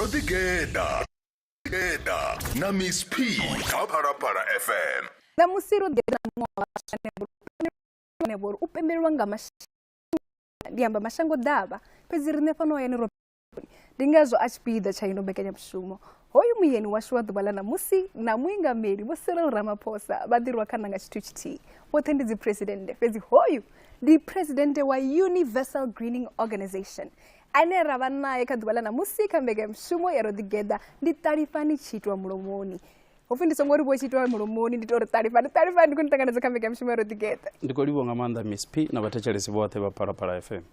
Ro ḓigeḓa geḓa na Miss P kha Phalaphala FM. Ṋamusi ro ḓigeḓa na muṅwe wa vhaswa ane vha uri u pembelelwa nga ndi amba mashango ḓavha, fhedzi riṋe fhano hayani ro ndi ngazwo a tshipiḓa tsha ino mbekanyamushumo. Hoyu muyeni washu wa ḓuvha ḽa ṋamusi na muingameli Vho Cyril Ramaphosa vha ḓirwa khana nga tshithu tshithihi. Vhoṱhe ndi dziphuresidennde, fhedzi hoyu ndi phuresidennde wa Universal Greening Organisation. Ane ra vha nae kha ḓuvha ḽa ṋamusi kha mbekanyamushumo ya Ro Ḓigeḓa ndi Ṱalifhani Tshiitwa Mulomoni. Hupfi ndi songo ri vho tshiitwa mulomoni, ndi tou ri Ṱalifhani. Ṱalifhani, ndi khou ni ṱanganedza kha mbekanyamushumo ya Ro Ḓigeḓa. Ndi khou livhuwa nga maanḓa Miss P na vhathetshelesi vhoṱhe vha Phalaphala FM.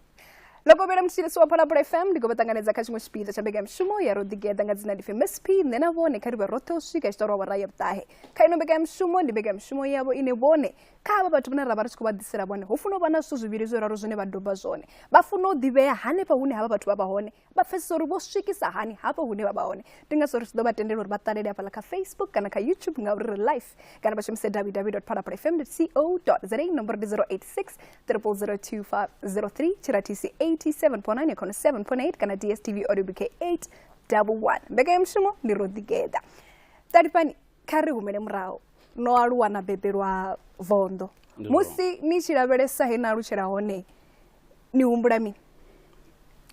Lokovhela mutshilisi wa Phalaphala FM, ndi khou vha ṱanganedza kha tshiṅwe tshipiḓa tsha mbekanyamushumo ya Ro Ḓigeḓa nga dzina ndipfi Miss P. Nṋe na vhone kha ri vhe roṱhe u swika tshiṱoro awara ya vhuṱahe. Kha ino mbekanyamushumo ndi mbekanyamushumo yavho ine vhone kha havha vhathu vhane ra vha ri tshi khou vha ḓisela vhone hu funa u vha na zwithu zwivhili zwiraru zwine vha doba zwone. Vha funa u ḓivhea hanefha hune havha vhathu vha vha hone, vha pfesesa uri vho swikisa hani hafho hune vha vha hone. Ndi ngazwo ri tshi ḓo vha tendela uri vha ṱalele hafhaḽa kha Facebook kana kha YouTube ngauri ri live, kana vha shumise www.phalaphalafm.co.za. Nomboro ndi 086 0002503, tshirathisi 87.9 ya khono 7.8 kana DSTV audio bouquet 811. Mbekanyamushumo ndi Ro Ḓigeḓa. Ṱalifhani, kha ri humele murahu. No aluwa na bebelwa Vondo. Musi ni tshi lavhelesa he na alutshela hone, ni humbula mini?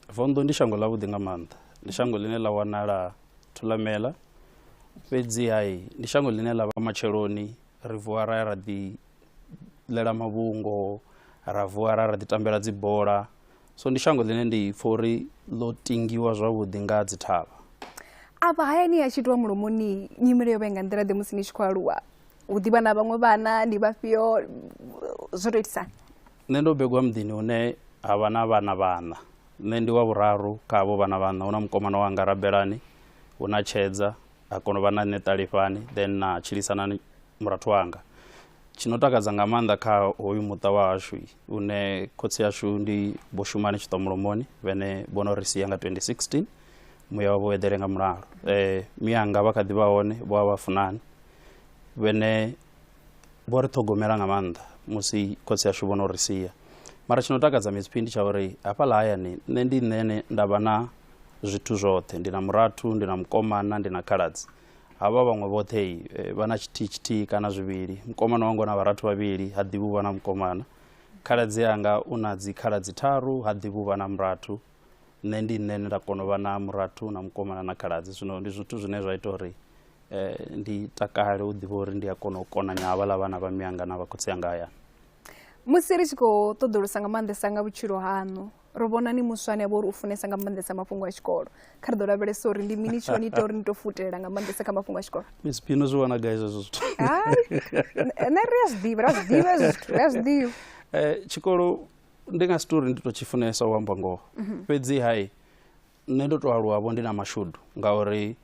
Vondo ndi shango ḽavhuḓi nga maanḓa. Ndi shango ḽine ḽa wanala Thulamela, fhedzi hai ndi shango ḽine ḽa vha matsheloni ri vuwa ra ya ra ḓi ḽela mavhungo, ra vuwa ra ra ḓi tambela dzi bola. So ndi shango ḽine ndi pfha uri ḽo tingiwa zwavhuḓi nga dzi thavha. Afha hayani ya tshiitwa mulomoni, nyimele yo vha i nga nḓila ḓe musi ni tshi khou aluwa? U ḓivha na vhaṅwe vhana ndi vhafhio, zwo tou itisani? Nṋe ndo begwa muḓini hune ha vha na vhana vhaṋa. Nṋe ndi wa vhuraru kha havho vhana vhaṋa. Hu na mukomana wanga Rabelani, hu na Tshedza, ha kona u vha na nṋe Ṱalifhani, then na Tshilisanani murathu wanga. Tshino takadza nga maanḓa kha hoyu muṱa wa hashu une khotsi ashu ndi Vho Shumani Tshiṱwa-mulomoni, vhene vho no ri sia nga 2016, muya wavho u eḓele nga mulalo. Mianga vha kha ḓi vha hone, vho vha vha funani, vhene vho ri ṱhogomela nga maanḓa musi khotsi ashu vho no ri sia. Mara tshino takadza Miss P ndi tsha uri hafhaḽa hayani nṋe ndi nṋe nda vha na zwithu zwoṱhe, ndi na murathu, ndi na mukomana, ndi na khaladzi. Havha vhaṅwe vhoṱhe vha na tshithihi tshithihi kana zwivhili. Mukomana wanga u na vharathu vhavhili, ha ḓivhi u vha na mukomana. Khaladzi anga u na dzi khaladzi tharu, ha ḓivhi u vha na murathu. Nṋe ndi nṋe nda kona u vha na murathu na mukomana na khaladzi. Zwino ndi zwithu zwine zwa ita uri ndi takale u ḓivha uri ndi a kona u konanya havhaḽa vhana vha mianga na vha khotsi anga hayani. Musi ri tshi khou ṱoḓulusa nga maanḓesa nga vhutshilo haṋu, ro vhona ni muswa ane a vha uri u funesa nga maanḓesa mafhungo a tshikolo. Kha ri ḓo lavhelesa uri ndi mini tsho ni ita uri ni to futelela nga maanḓesa kha mafhungo a tshikolo. Miss P, no zwi wana gai zwezwo zwithu? Hai, nṋe ri a zwi ḓivha, ri a zwi ḓivha hezwo zwithu, ri a zwi ḓivha. Tshikolo ndi nga si tou uri ndi to tshi funesa u amba ngoho, fhedzi hai nṋe ndo to aluwa vho ndi na mashudu ngauri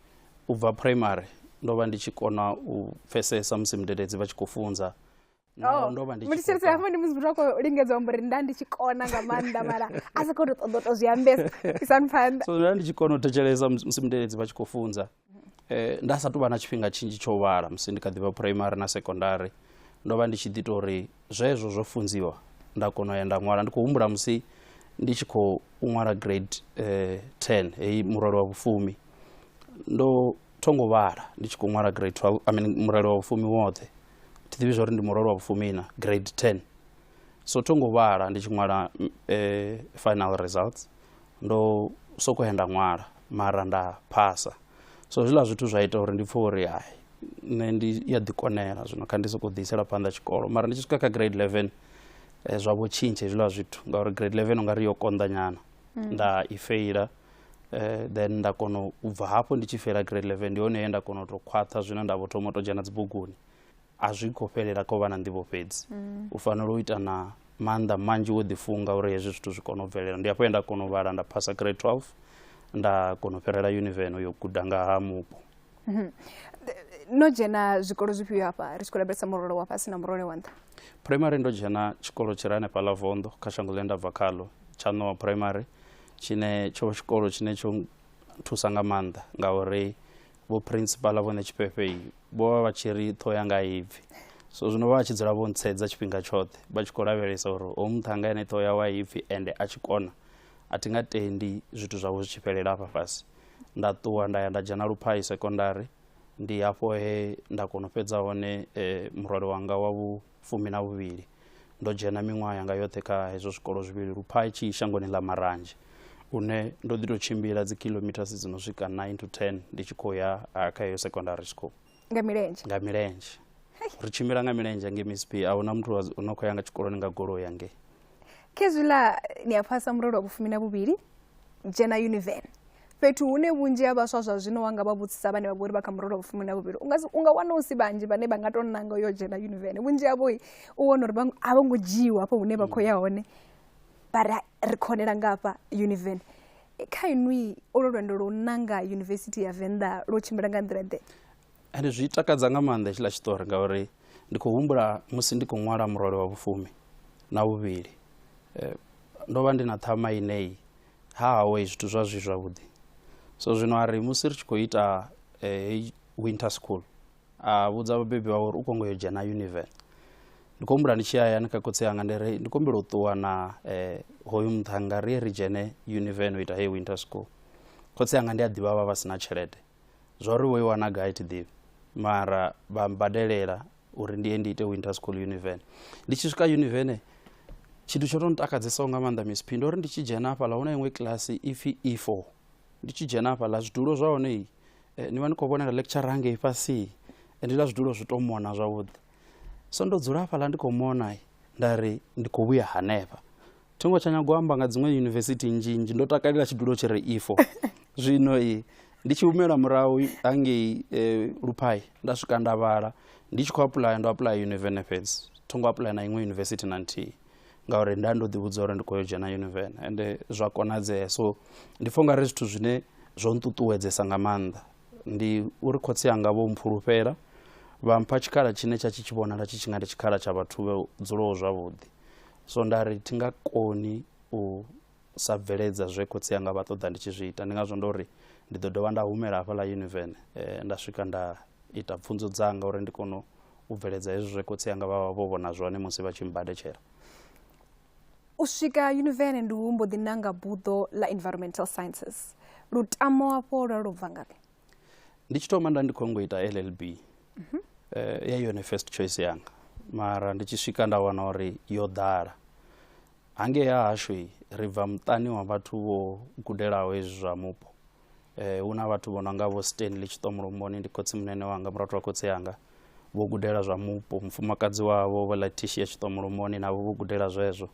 u bva primary ndo vha ndi tshi kona u pfesesa musi mudededzi vha tshi khou funza. Naho ndo vha ndi tshi Mutshilisi hafho ndi musi muthu a khou lingedza u amba uri nda ndi tshi kona nga maanḓa mara a sa khou tou ṱoḓa u tou zwi ambesa. Isani phanḓa. So nda ndi tshi kona u thetshelesa musi mudededzi vha tshi khou funza. Nda sa tou vha na tshifhinga tshinzhi tsho vhala musi ndi kha ḓi vha primary na secondary. Ndo vha ndi tshi ḓi tou uri zwezwo zwo funziwa nda kona u ya nda ṅwala. Ndi khou humbula musi ndi tshi khou ṅwala grade 10, heyi murole wa vhufumi, ndo thongo vhala ndi tshi khou ṅwala grade 12, I mean murole wa vhufumi woṱhe. Thi ḓivhi zwa uri ndi murole wa vhufumi na grade 10. So thongo vhala ndi tshi ṅwala final results, ndo soko ya nda ṅwala mara nda phasa. So hezwiḽa zwithu zwa ita uri ndi pfhe uri hai nṋe ndi ya ḓikonela zwino, kha ndi soko ḓiisela phanḓa tshikolo. Mara ndi tshi swika kha grade 11 zwa vho tshintsha hezwiḽa zwithu ngauri grade 11 ungari yo konḓa nyana, nda i feila. Then nda kona u bva hafho ndi tshi feila grade 11, ndi hone he nda kona u tou khwaṱha zwino nda vho thoma u tou dzhena dzibuguni. A zwi khou fhelela kha u vha na nḓivho fhedzi, u fanela u ita na maanḓa manzhi wo ḓifunga uri hezwi zwithu zwi kone u bvelela. Ndi hafho he nda kona u vhala nda phasa grade 12, nda kona u fhirela Univen u yo guda nga ha mupo. No dzhena zwikolo zwifhio hafha ri tshi khou lavhelesa murole wa fhasi na murole wa nṱha? Primary ndo dzhena tshikolo tshi re hanefhaḽa Vondo kha shango ḽine nda bva khaḽo, tsha Noah Primary, tshine tsho tshikolo tshine tsho thusa nga maanḓa ngauri vho principal vhone Tshifhefhei vho vha vha tshi ri ṱhoho yanga a i bvi. So zwino vha vha tshi dzula vho ntsedza tshifhinga tshoṱhe vha tshi khou lavhelesa uri hoyu muṱhannga ene ṱhoho yawe a i bvi ende a tshi kona, a thi nga tendi zwithu zwawe zwi tshi fhelela hafha fhasi. Nda ṱuwa nda ya nda dzhena Luphai Secondary, ndi hafho he nda kona u fhedza hone murole wanga wa vhu12. Ndo dzhena miṅwaha yanga yoṱhe kha hezwo zwikolo zwivhili, Luphai tshi shangoni ḽa Maranzhe, une ndo ḓi tou tshimbila dzi kilometers dzi no swika 9 to 10 ndi tshi khou ya kha heyo secondary school. Nga milenzhe? Nga milenzhe. Ri tshimbila nga milenzhe nge Miss P, ahuna muthu o no khou ya nga tshikoloni nga goloi yangei. Khezwiḽa ni a phasa murole wa vhu12, dzhena Univen, fhethu hune vhunzhi ha vhaswa zwa zwino wanga vha vhudzisa vhane vha vhori vha kha murole wa vhu12, unga wana u si vhanzhi vhane vha nga to nanga yo dzhena Univen. Vhunzhi havho u wana uri a vho ngo dzhiiwa hafho hune vha khou ya hone, vha ri ri khonela nga hafha Univen. Kha inwi olo lwendo lwo nanga Yunivesithi ya Venḓa lwo tshimbila nga nḓila ḓe? Ende zwi takadza nga maanḓa hetshiḽa tshiṱori, ngauri ndi khou humbula musi ndi khou ṅwala murole wa vhu12, ndo vha ndi na ṱhama inei ha hawe zwithu zwa zwi zwavhuḓi. So zwino a ri musi ri tshi khou ita heyi winter school, a vhudza vhabebi vhawe uri u khou ngo yo dzhena Univen. Ndi khou humbula ndi tshi ya hayani kha khotsi anga ndi ri ndi khou humbela u ṱuwa na hoyu muṱhannga ri ye ri dzhene Univen u ita heyi winter school. Khotsi anga ndi a ḓivha vha vha sina tshelede, zwa uri vho i wana gai thi ḓivhi, mara vha mbadelela uri ndi ye ndi ite winter school Univen. Ndi tshi swika Univen, tshithu tsho to ntakadzesaho nga maanḓa Miss P, ndo uri ndi tshi dzhena hafhaḽa hu na iṅwe kilasi ipfi E4. Ndi tshi dzhena hafhaḽa zwidulo zwa hone ni vha ni khou vhonela lecturer hangei fhasi, ndi ḽa zwidulo zwi to mona zwavhuḓi. So ndo dzula hafhaḽa ndi khou mona, nda ri ndi khou vhuya hanefha, thi ngo tsha nyaga u amba nga dziṅwe yunivesithi nnzhi nnzhi, ndo takalela tshidulo tshi re E4. Zwino ndi tshi humela murahu hangei Luphai, nda swika nda vhala, ndi tshi khou apuḽaya ndo apuḽaya Univen fhedzi, tho ngo apuḽaya na iṅwe yunivesithi na nthihi, ngauri nda ndo ḓi vhudza uri ndi khou yo dzhena Univen, ende zwa konadzea. So ndi pfha ungari zwithu zwine zwo nṱuṱuwedzesa nga maanḓa ndi uri khotsi anga vho mpfulufhela, vha mpha tshikhala tshine tsha tshi tshi vhonala tshi tshi nga ndi tshikhala tsha vhathu vho dzulaho zwavhuḓi. So nda ri thi nga koni u sa bveledza zwe khotsi anga vha ṱoḓa ndi tshi zwi ita, ndi ngazwo ndo ri ndi ḓo dovha nda humela hafhaḽa Univen, nda swika nda ita pfunzo dzanga uri ndi kone u bveledza hezwo zwe khotsi anga vha vha vho vhona zwone musi vha tshi mbadetshela. U swika Univen ndi u mbo ḓi nanga buḓo ḽa environmental sciences. Lutamo afho lwa lwo bva ngafhi? Ndi tshi thoma nda ndi khou ngo ita LLB, ya yone first choice yanga, mara ndi tshi swika nda wana uri yo ḓala. Hangei ha hashu ri bva muṱani wa vhathu vho gudelaho hezwi zwa mupo. Hu na vhathu vho no nga vho Stanley Tshiṱomolomboni, ndi khotsi munene wanga, murathu wa khotsi anga, vho gudela zwa mupo. Mufumakadzi wavho vho Letitia Tshiṱomolomboni navho vho gudela zwezwo.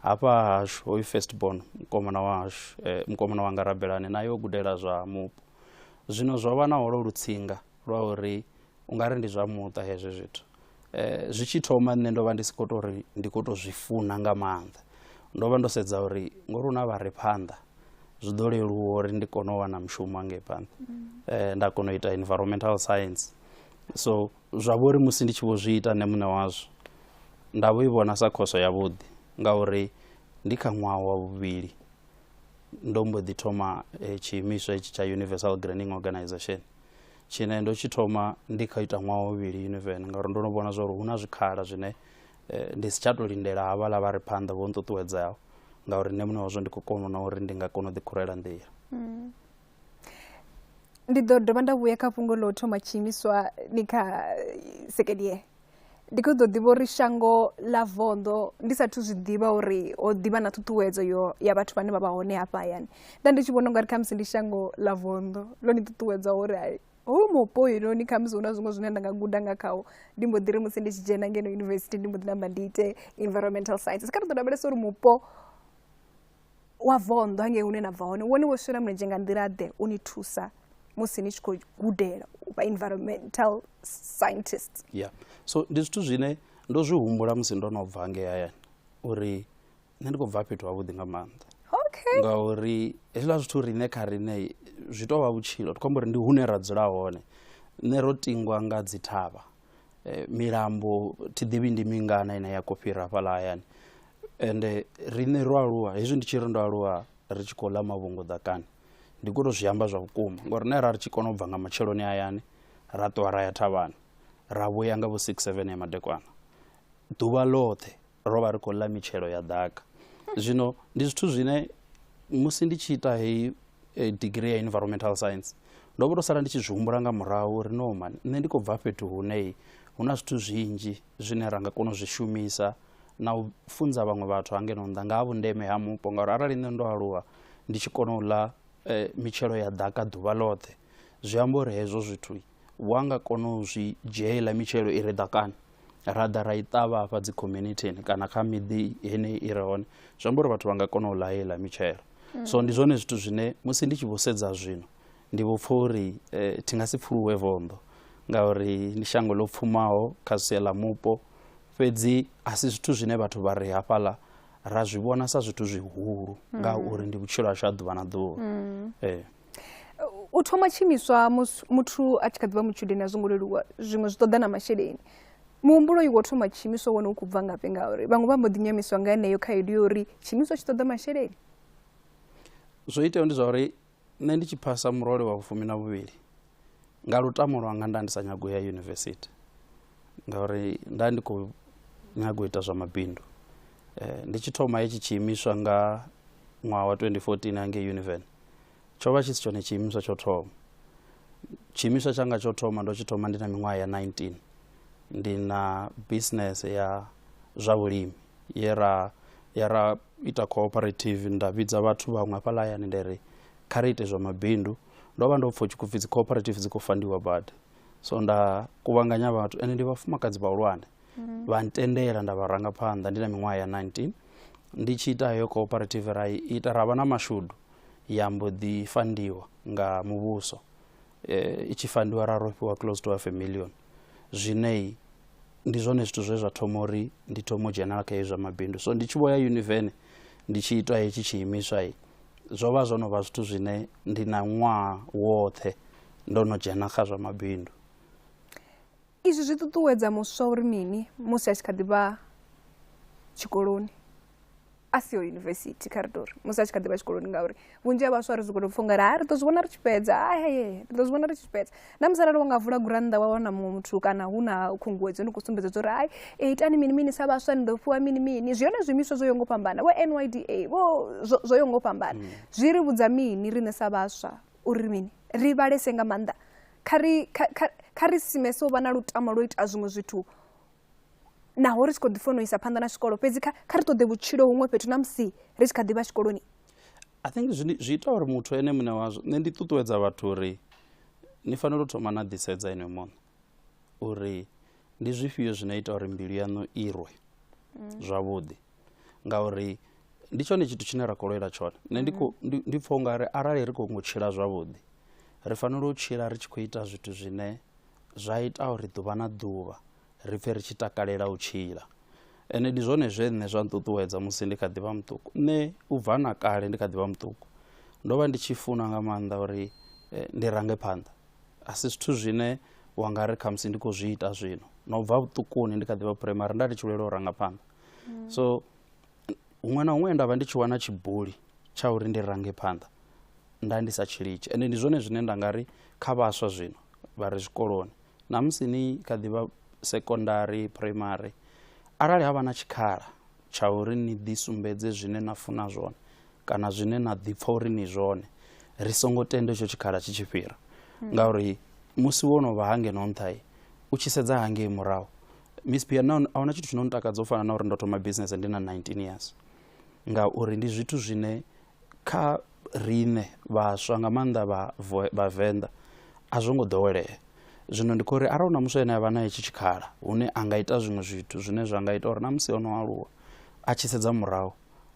Hafha hashu hoyu first born mukomana wa hashu, mukomana wanga Rabelani naye o gudela zwa mupo. Zwino zwo vha na holo lutsinga lwa uri ungari ndi zwa muṱa hezwi zwithu. Zwi tshi thoma nṋe ndo vha ndi si khou tou ri ndi khou tou zwi funa nga maanḓa, ndo vha ndo sedza uri ngori hu na vha re phanḓa zwi ḓo leluwa uri ndi kone u wana mushumo hangei phanḓa, nda kona u ita environmental science. So zwa vho uri musi ndi tshi vho zwi ita nṋe muṋe wazwo nda vho i vhona sa khoso yavhuḓi, ngauri ndi kha ṅwaha wa vhuvhili ndo mbo ḓi thoma tshiimiswa itshi tsha Universal Greening Organization, tshine ndo tshi thoma ndi kha ita ṅwaha wa vhuvhili Univen, ngauri ndo no vhona zwa uri hu na zwikhala zwine ndi si tsha tou lindela havhaḽa vha re phanḓa vho nṱuṱuwedzaho, ngauri nṋe muṋe wazwo ndi khou kona uri ndi nga kona u ḓi khurela nḓila. Ndi ḓo dovha nda vhuya kha fhungo ḽo thoma tshiimiswa ni kha second year. Ndi khou ḓo ḓivha uri shango ḽa Vondo ndi sathu zwi ḓivha uri ho ḓivha na ṱhuṱhuwedzo yo ya vhathu vhane vha vha hone hafha hayani. Nda ndi tshi vhona ungari khamusi ndi shango ḽa Vondo ḽo ni ṱuṱuwedza uri hai hoyu mupo hoyunoni khamusi hu na zwiṅwe zwine nda nga guda nga khawo, ndi mbo ḓi ri musi ndi tshi dzhena ngeno yunivesithi ndi mbo ḓi namba ndi ite environmental sciences. Kha ri ḓo lavhelesa uri mupo wa Vondo hangei hune na bva hone wone wo shela mulenzhe nga nḓila ḓe u ni thusa musi ni tshi khou gudela u vha environmental scientist? Yeah. So ndi zwithu zwine ndo zwi humbula musi ndo no bva ngei hayani uri nṋe ndi khou bva fhethu havhuḓi nga maanḓa. Ngauri hezwiḽa zwithu riṋe kha riṋe zwi tou vha vhutshilo, ndi khou amba uri ndi hune ra dzula hone. Nṋe ro tingwa nga dzi thavha, milambo thi ḓivhi ndi mingana ine ya khou fhira hafhaḽa hayani. Ende riṋe ro aluwa, hezwi ndi tshi ri ndo aluwa ri tshi khou ḽa mavhungo ḓakani, ndi khou tou zwi amba zwa vhukuma, ngori riṋe ra ri tshi kona u bva nga matsheloni hayani ra ṱuwa ra ya thavhani, ra vhuya nga vho 6 7 ya madekwana, ḓuvha ḽoṱhe ro vha ri khou ḽa mitshelo ya ḓaka. Zwino ndi zwithu zwine musi ndi tshi ita heyi degree ya environmental science. Ndo vho to sala ndi tshi zwi humbula nga murahu uri no man, nṋe ndi khou bva fhethu hune hu na zwithu zwinzhi zwine ra nga kona u zwi shumisa na u funza vhaṅwe vhathu hangeno nnḓa nga ha vhundeme ha mupo, ngauri arali nṋe ndo aluwa ndi tshi kona u ḽa mitshelo ya ḓaka ḓuvha ḽoṱhe, zwi amba uri hezwo zwithu wa nga kona u zwi dzhia heiḽa mitshelo i re ḓakani ra ḓa ra i ṱavha hafha dzi community kana kha miḓi heneyi i re hone, zwi amba uri vhathu vha nga kona u ḽa heiḽa mitshelo. So ndi zwone zwithu zwine musi ndi tshi vho sedza zwino ndi vho pfha uri thi nga si pfuluwe Venḓa, ngauri ndi shango ḽo pfumaho kha sia ḽa mupo, fhedzi a si zwithu zwine vhathu vha re hafhaḽa ra zwi vhona sa zwithu zwihulu ngauri ndi vhutshilo hashu ha ḓuvha na ḓuvha. U thoma tshiimiswa muthu a tshi kha ḓi vha mutshudeni a zwo ngo leluwa, zwiṅwe zwi ṱoḓa na masheleni. Muhumbulo uyu wo thoma tshiimiswa wone u khou bva ngafhi, ngauri vhaṅwe vha mbo ḓi nyamiswa nga yeneyo khaedu ya uri tshiimiswa tshi ṱoḓa masheleni? Zwo iteaho ndi zwa uri nṋe ndi tshi phasa murole wa 12 nga lutamo lwanga nda ndi sa nyago ya yunivesithi, ngauri nda ndi khou nyago ita zwa mabindu. Ndi tshi thoma hetshi tshiimiswa nga ṅwaha wa 2014 hangei Univen, tsho vha tshi si tshone tshiimiswa tsho thoma. Tshiimiswa tshanga tsho thoma ndo tshi thoma ndi na miṅwaha ya 19, ndi na business ya zwa vhulimi ye ra ya ra ita cooperative, nda vhidza vhathu vhaṅwe hafhaḽa hayani nda ri kha ri ite zwa mabindu. Ndo vha ndo pfha tshi khou pfhi dzi cooperative dzi khou fandiwa badi, so nda kuvhanganya vhathu, ende ndi vhafumakadzi vhahulwane, vha ntendela nda vha ranga phanḓa ndi na miṅwaha ya 19. Ndi tshi ita heyo cooperative ra ita ra vha na mashudu, ya mbo ḓi fandiwa nga muvhuso. I tshi fandiwa ra rofhiwa close to half a million, zwine ndi zwone zwithu zwe zwa thoma uri ndi thoma u dzhenela kha hezwi zwa mabindu. So ndi tshi vho ya Univen ndi tshi ita hetshi tshiimiswa, zwo vha zwo no vha zwithu zwine ndi na ṅwaha woṱhe ndo no dzhena kha zwa mabindu. Izwi zwi ṱuṱuwedza muswa uri mini musi a tshi kha ḓi vha tshikoloni, a siho yunivesithi, kha ri tori musi a tshi kha ḓi vha tshikoloni, ngauri vhunzhi ha vhaswa ri sokou pfha ungari ha ri ḓo zwi vhona ri tshi fhedza, ri ḓo zwi vhona ri tshi fhedza. Na musi arali wa nga vula gurannḓa wa wana muṅwe muthu kana hu na khunguwedzo ni khou sumbedza uri hai itani mini mini sa vhaswa ni ḓo fhiwa mini mini, zwi hone zwiimiswa zwo yo ngo fhambana, vho NYDA vho zwo yo ngo fhambana. Zwi ri vhudza mini riṋe sa vhaswa uri mini ri vhalese nga maanḓa, kha ri simese u vha na lutamo lwo ita zwiṅwe zwithu naho ri tshi khou ḓi funa u isa phanḓa na tshikolo, fhedzi kha ri ṱoḓe vhutshilo huṅwe fhethu na musi ri tshi kha ḓi vha tshikoloni. I think zwi ita uri muthu ene muṋe wazwo, nṋe ndi ṱuṱuwedza vhathu uri ni fanela u thoma na ḓisedza inwe muṋe uri ndi zwifhio zwino ita uri mbilu yaṋu irwe zwavhuḓi, ngauri ndi tshone tshithu tshine ra khou lwela tshone. Nṋe ndi pfha ungari arali ri khou tshila zwavhuḓi, ri fanela u tshila ri tshi khou ita zwithu zwine zwa ita uri ḓuvha na ḓuvha ri pfe ri tshi takalela u tshila. Ende ndi zwone zwe nṋe zwa nṱuṱuwedza musi ndi kha ḓi vha muṱuku. Nṋe u bva na kale ndi kha ḓi vha muṱuku ndo vha ndi tshi funa nga maanḓa uri ndi range phanḓa. A si zwithu zwine wa nga ri khamusi ndi khou zwi ita zwino, na u bva vhuṱukuni ndi kha ḓi vha primary nda ndi tshi lwela u ranga phanḓa. So huṅwe na huṅwe nda vha ndi tshi wana tshibuli tsha uri ndi range phanḓa, nda ndi sa tshilitshi. Ende ndi zwone zwine nda nga ri kha vhaswa zwino vha re zwikoloni, na musi ni kha ḓi vha secondary, primary, arali ha vha na tshikhala tsha uri ni ḓi sumbedze zwine na funa zwone kana zwine na ḓi pfha uri ni zwone, ri songo tenda itsho tshikhala tshi tshi fhira. Ngauri musi wo no vha hangeno nṱha, u tshi sedza hangei murahu, Miss P, a huna tshithu tshino ntakadza u fana na uri ndo thoma business ndi na 19 years, ngauri ndi zwithu zwine kha riṋe vhaswa nga maanḓa vha Venḓa a zwo ngo ḓowelea. Zwino ndi khou ri arali huna muswa ane a vha na hetshi tshikhala hune a nga ita zwiṅwe zwithu zwine zwa nga ita uri na musi ono aluwa a tshi sedza murahu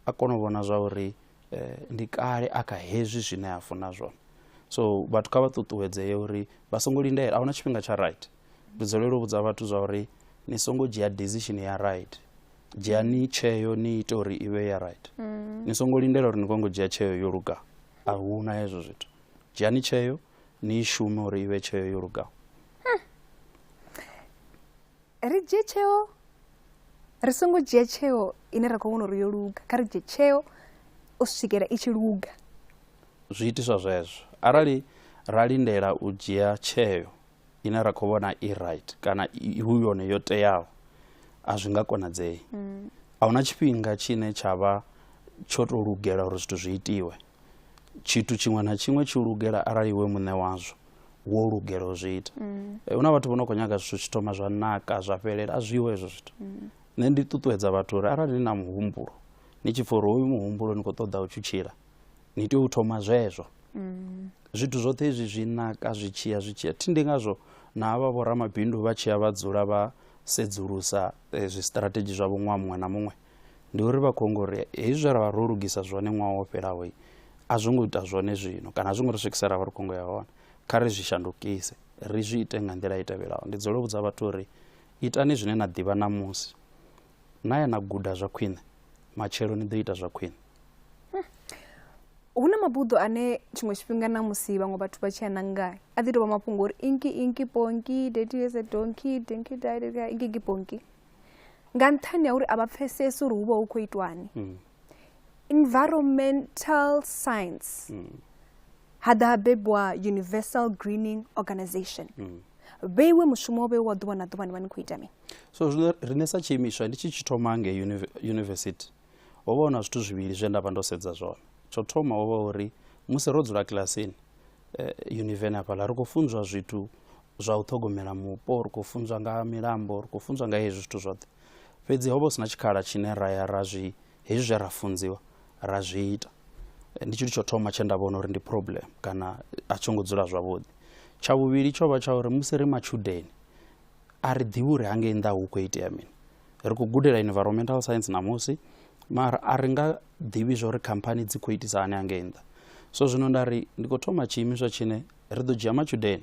a kone u vhona zwa uri ndi kale a kha hezwi zwine a funa zwone. So vhathu kha vha ṱuṱuwedzee uri vha songo lindela, a huna tshifhinga tsha right. Ndi dzulela u vhudza vhathu zwa uri ni songo dzhia decision ya right, dzhiani tsheo ni ite uri i vhe ya right. Ni songo lindela uri ni khou dzhia tsheo yo lugaho, a huna hezwo zwithu. Dzhiani tsheo ni shume uri i vhe tsheo yo lugaho. Ri dzhie tsheo, ri songo dzhia tsheo ine ra khou vhona uri yo luga, kha ri dzhie tsheo u swikela i tshi luga. Zwi itiswa zwezwo arali ra lindela u dzhia tsheo ine ra khou vhona i right kana hu yone yo teaho, a zwi nga konadzei. A huna tshifhinga tshine tsha vha tsho to lugela uri zwithu zwi itiwe. Tshithu tshiṅwe na tshiṅwe tshi lugela arali iwe muṋe wazwo wo lugela u zwi ita. Hu na vhathu vho no khou nyaga zwithu tshi thoma zwa naka zwa fhelela, a zwiho hezwo zwithu. Nṋe ndi ṱuṱuwedza vhathu uri arali ni na muhumbulo, ni tshi pfha uri hoyu muhumbulo ni khou ṱoḓa u tshi tshila, ni tea u thoma zwezwo. Zwithu zwoṱhe izwi zwi naka zwi tshiya zwi tshiya. Thi ndi ngazwo na havha vho ramabindu vha tshiya vha dzula vha sedzulusa zwi strategy zwavho ṅwaha muṅwe na muṅwe. Ndi uri vha khou ngori hezwi zwe ra vha ro lugisa zwone ṅwaha wo fhelaho a zwo ngo ita zwone zwino kana a zwo ngo ri swikisa ra vha ri khou ngo ya hone. Kha ri zwi shandukise, ri zwi ite nga nḓila i tevhelaho. Ndi dzula u vhudza vhathu uri itani zwine na ḓivha ṋamusi, na ya na guda zwa khwine, matshelo ni ḓo ita zwa khwine. Hu na mabuḓo ane tshiṅwe tshifhinga na musi vhaṅwe vhathu vha tshi a nanga a ḓi tovha mafhungo uri inki inki ponki daddy is a donkey, donkey died, inki inki ponki, nga nṱhani ha uri a vha pfesesi uri hu vha hu khou itwani. Environmental science ha ḓa ha bebwa Universal Greening Organization. Vheiwe mushumo vhe wa ḓuvha na ḓuvha ni vha ni khou ita mini? So zwino riṋe sa tshiimiswa ndi tshi tshi thoma ngei university ho vha hu na zwithu zwivhili zwe nda vha ndo sedza zwone. Tsho thoma ho vha uri musi ro dzula kilasini univeni hafhaḽa ri khou funzwa zwithu zwa u ṱhogomela mupo, ri khou funzwa nga milambo, ri khou funzwa nga hezwi zwithu zwoṱhe. Fhedzi ho vha hu si na tshikhala tshine ra ya ra zwi hezwi zwe ra funziwa ra zwi ita. Ndi tshithu tsho thoma tshe nda vhona uri ndi problem kana a tsho ngo dzula zwavhuḓi. Tsha vhuvhili tsho vha tsha uri musi ri matshudeni a ri ḓivhi uri hangei nnḓa hu khou itea mini. Ri khou gudela environmental science ṋamusi mara a ri nga ḓivhi zwa uri khamphani dzi khou itisa hani hangei nnḓa. So zwino nda ri ndi khou thoma tshiimiswa tshine ri ḓo dzhia matshudeni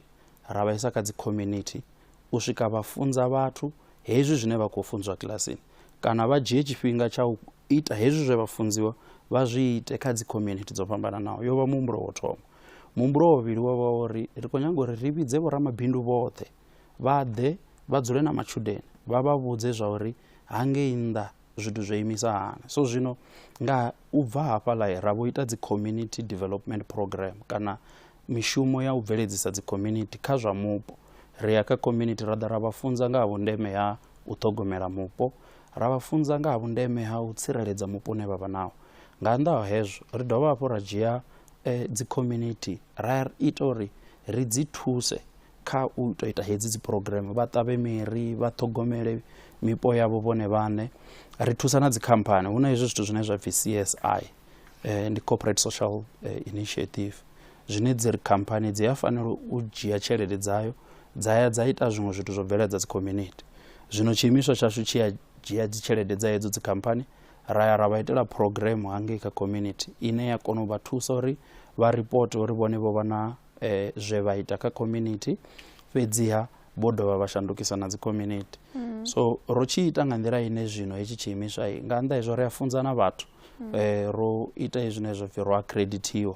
ra vha isa kha dzi community u swika vha funza vhathu hezwi zwine vha khou funzwa kilasini, kana vha dzhie tshifhinga tsha u ita hezwi zwe vha funziwa vha zwi ite kha dzi community dzo fhambananaho. Yo vha muhumbulo wo thoma. Muhumbulo wa vhuvhili wo vha uri ri khou nyaga uri ri vhidze vhoramabindu vhoṱhe vha ḓe vha dzule na matshudeni vha vha vhudze zwa uri hangei nnḓa zwithu zwo imisa hani. So zwino nga u bva hafhaḽa ra vho ita dzi community development program kana mishumo ya u bveledzisa dzi community kha zwa mupo. Ri ya kha community ra ḓa ra vha funza nga ha vhundeme ha u ṱhogomela mupo, ra vha funza nga ha vhundeme ha u tsireledza mupo une vha vha nawo. Nga nnḓa ha hezwo ri dovha hafhu ra dzhia dzi community ra ita uri ri dzi thuse kha u tou ita hedzi dzi program, vha ṱavhe miri, vha ṱhogomele mipo yavho vhone vhaṋe. Ri thusa na dzi khamphani, hu na hezwi zwithu zwine zwa pfhi CSI, ndi corporate social initiative, zwine dzi ri khamphani dzi a fanela u dzhia tshelede dzayo dza ya dza ita zwiṅwe zwithu zwo bveledza dzi community. Zwino tshiimiswa tshashu tshi a dzhia dzi tshelede dza hedzo dzi khamphani ra ya ra vha itela program hangei kha community ine ya kona u vha thusa uri vha ripote uri vhone vho vha na zwe vha ita kha community, fhedziha vho dovha vha shandukisa na dzi community. So ro tshi ita nga nḓila ine zwino hetshi tshiimiswa nga nnḓa hezwo ri a funza na vhathu. Ro ita hezwi zwine zwa pfhi ro accreditiwa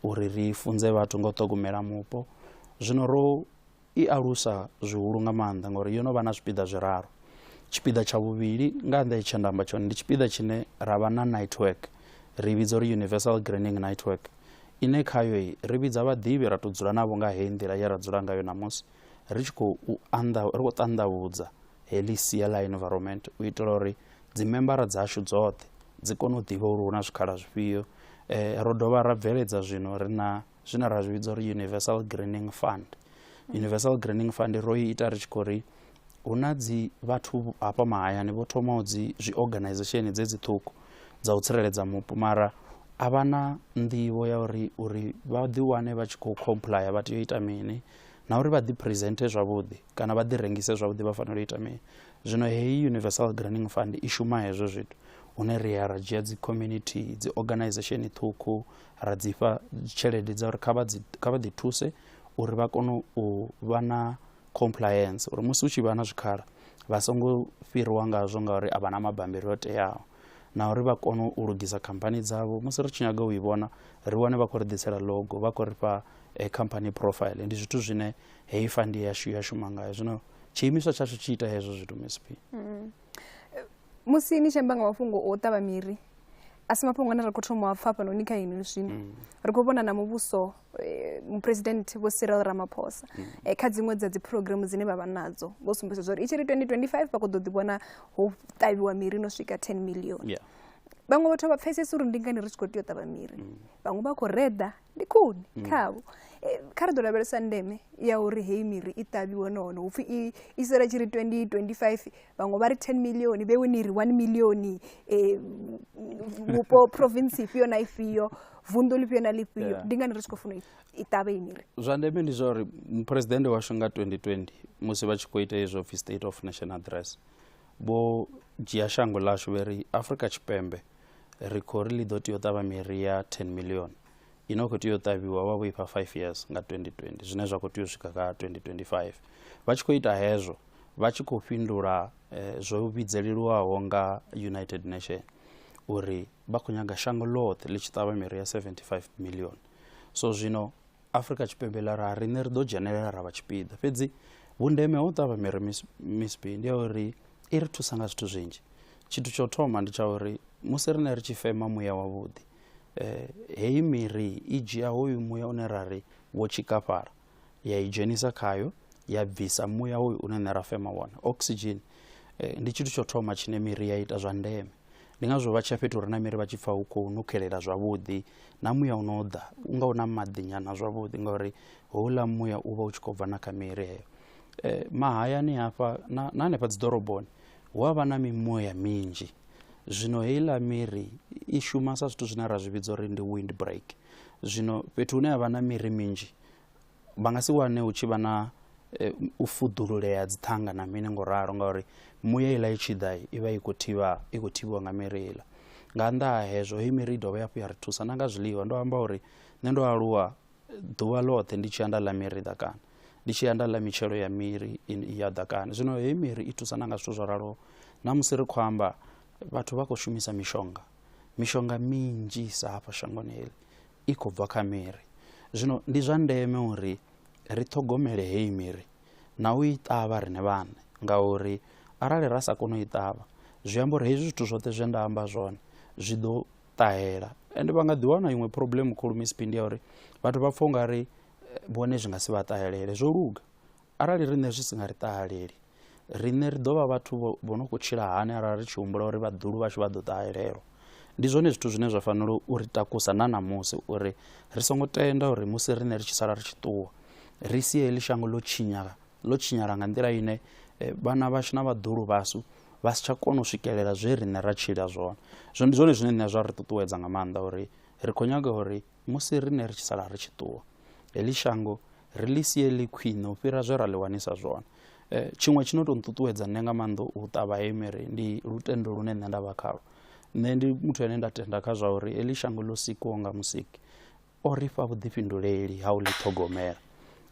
uri ri funze vhathu nga u ṱhogomela mupo. Zwino ro i alusa zwihulu nga maanḓa ngori yo no vha na zwipiḓa zwiraru. Tshipiḓa tsha vhuvhili nga nnḓa tshe nda amba tshone ndi tshipiḓa tshine ra vha na network, ri vhidza uri Universal Greening Network, ine khayo ri vhidza vhaḓivhi ra tou dzula navho nga heyi nḓila ye ra dzula ngayo ṋamusi, ri tshi khou ri khou ṱanḓavhudza heḽi sia ḽa environment u itela uri dzi membara dzashu dzoṱhe dzi kone u ḓivha uri hu na zwikhala zwifhio. Ro dovha ra bveledza zwino ri na zwine ra zwi vhidza uri Universal Greening Fund. Universal Greening Fund ro i ita ri tshi khou ri hu na dzi vhathu hafha mahayani vho thomaho dzi zwi organization dzedzi ṱhukhu dza u tsireledza mupo, mara a vha na nḓivho ya uri uri vha ḓi wane vha tshi khou complya vha tea u ita mini, na uri vha ḓi presente zwavhuḓi kana vha ḓi rengise zwavhuḓi vha fanela u ita mini. Zwino heyi Universal Greening Fund i shuma hezwo zwithu, hune ri ya ra dzhia dzi community, dzi organization ṱhukhu ra dzi fha tshelede dza uri kha vha ḓi thuse uri vha kone u vha na compliance, uri musi hu tshi vha na zwikhala vha songo fhiriwa ngazwo ngauri a vha na mabambiri o teaho, na uri vha kone u lugisa khamphani dzavho. Musi ri tshi nyaga u i vhona ri wane vha khou ri ḓisela logo, vha khou ri fha company profile. Ndi zwithu zwine heyi fund yashu ya shuma ngayo. Zwino tshiimiswa tshashu tshi ita hezwo zwithu Miss P. Musi ni tshi amba nga mafhungo o ṱavha miri, a si mafhungo ane ra khou thoma u pfha hafhanoni kha inwi zwino. Ri khou vhona na muvhuso, Muphuresidennde Vho Cyril Ramaphosa, kha dziṅwe dza dzi programu dzine vha vha nadzo vho sumbedzisa uri i tshi ri 2025 vha khou ḓo ḓi vhona ho ṱavhiwa miri no swika 10 million. Vhaṅwe vhathu vha pfesesa uri ndi ngani ri tshi khou tea u ṱavha miri, vhaṅwe vha khou reḓa ndi khuni khavho. Kha ri ḓo lavhelesa ndeme ya uri heyi miri i ṱavhiwe nahone hu pfhi i sala tshi ri 2025, vhaṅwe vha ri 10 million, vhewe ni ri 1 million, vhupo province ifhio na ifhio, vunḓu ḽifhio na ḽifhio. Ndi ngani ri tshi khou funa i ṱavhe iyi miri? Zwa ndeme ndi zwa uri muphuresidennde washu nga 2020 musi vha tshi khou ita hezwo pfhi State of Nation Address, vho dzhia shango ḽashu vhe ri Afrika Tshipembe ri khou ri ḽi ḓo tea u ṱavha miri ya 10 million ino khou tea u ṱavhiwa vha vho ifha 5 years nga 2020, zwine zwa khou tea u swika kha 2025. Vha tshi khou ita hezwo vha tshi khou fhindula zwo vhidzelelwaho nga United Nations uri vha khou nyaga shango ḽoṱhe ḽi tshi ṱavha miri ya 75 million. So zwino Afrika Tshipembe ḽa ra riṋe ri ḓo dzhenelela ra vha tshipiḓa. Fhedzi vhundeme ha u ṱavha miri Miss P ndi ya uri i ri thusa nga zwithu zwinzhi. Tshithu tsha u thoma ndi tsha uri musi riṋe ri tshi fema muya wavhuḓi, heyi miri i dzhia hoyu muya une ra ri wo tshikafhala ya i dzhenisa khayo, ya bvisa muya hoyu une nṋe ra fema wone, oxygen. Ndi tshithu tsho thoma tshine miri ya ita zwa ndeme. Ndi ngazwo vha tshiya fhethu hu re na miri vha tshi pfha hu khou nukhelela zwavhuḓi, na muya u no ḓa u nga u na maḓi nyana zwavhuḓi, ngauri houḽa muya u vha u tshi khou bva na kha miri heyo. Mahayani hafha na hanefha dzi ḓoroboni hu a vha na mimuya minzhi. Zwino heiḽa miri i shuma sa zwithu zwine ra zwi vhidza uri ndi wind break. Zwino fhethu hune ha vha na miri minzhi vha nga si wane hu tshi vha na u fuḓululea dzi ṱhanga na mini ngo ralo, ngauri muya iḽa i tshi ḓa i vha i khou thivha, i khou thivhiwa nga miri iḽa. Nga nnḓa ha hezwo heyi miri i dovha hafhu ya ri thusa na nga zwiḽiwa. Ndo amba uri nṋe ndo aluwa ḓuvha ḽoṱhe ndi tshi ya nda ḽa miri ḓakani, ndi tshi ya nda ḽa mitshelo ya miri ya ḓakani. Zwino heyi miri i thusa na nga zwithu zwo raloho. Na musi ri khou amba vhathu vha khou shumisa mishonga, mishonga minzhisa hafha shangoni heḽi i khou bva kha miri. Zwino ndi zwa ndeme uri ri ṱhogomele heyi miri na u i ṱavha riṋe vhaṋe, ngauri arali ra sa kona u i ṱavha zwi amba uri hezwi zwithu zwoṱhe zwe nda amba zwone zwi ḓo ṱahela. Ende vha nga ḓi wana iṅwe problem khulu Miss P ndi ya uri vhathu vha pfha ungari vhone zwi nga si vha ṱahelele. Zwo luga arali riṋe zwi si nga ri ṱahaleli, riṋe ri ḓo vha vhathu vho no khou tshila hani arali ri tshi humbula uri vhaḓulu vhashu vha ḓo ṱahelelwa. Ndi zwone zwithu zwine zwa fanela u ri takusa na ṋamusi, uri ri songo tenda uri musi riṋe ri tshi sala ri tshi ṱuwa ri sie heḽi shango ḽo tshinyala, ḽo tshinyala nga nḓila ine vhana vhashu na vhaḓulu vhashu vha si tsha kona u swikelela zwe riṋe ra tshila zwone. Zwino ndi zwone zwine nṋe zwa ri ṱuṱuwedza nga maanḓa uri ri khou nyaga uri musi riṋe ri tshi sala ri tshi ṱuwa heḽi shango ri ḽi sie ḽi khwine u fhira zwe ra ḽi wanisa zwone. Tshiṅwe tshi no tou nṱuṱuwedza nṋe nga maanḓa u ṱavha heyi miri ndi lutendo lune nṋe nda vha khalwo. Nṋe ndi muthu ane nda tenda kha zwa uri heḽi shango ḽo sikiwaho nga musiki o ri fha vhuḓifhinduleli ha u ḽi ṱhogomela.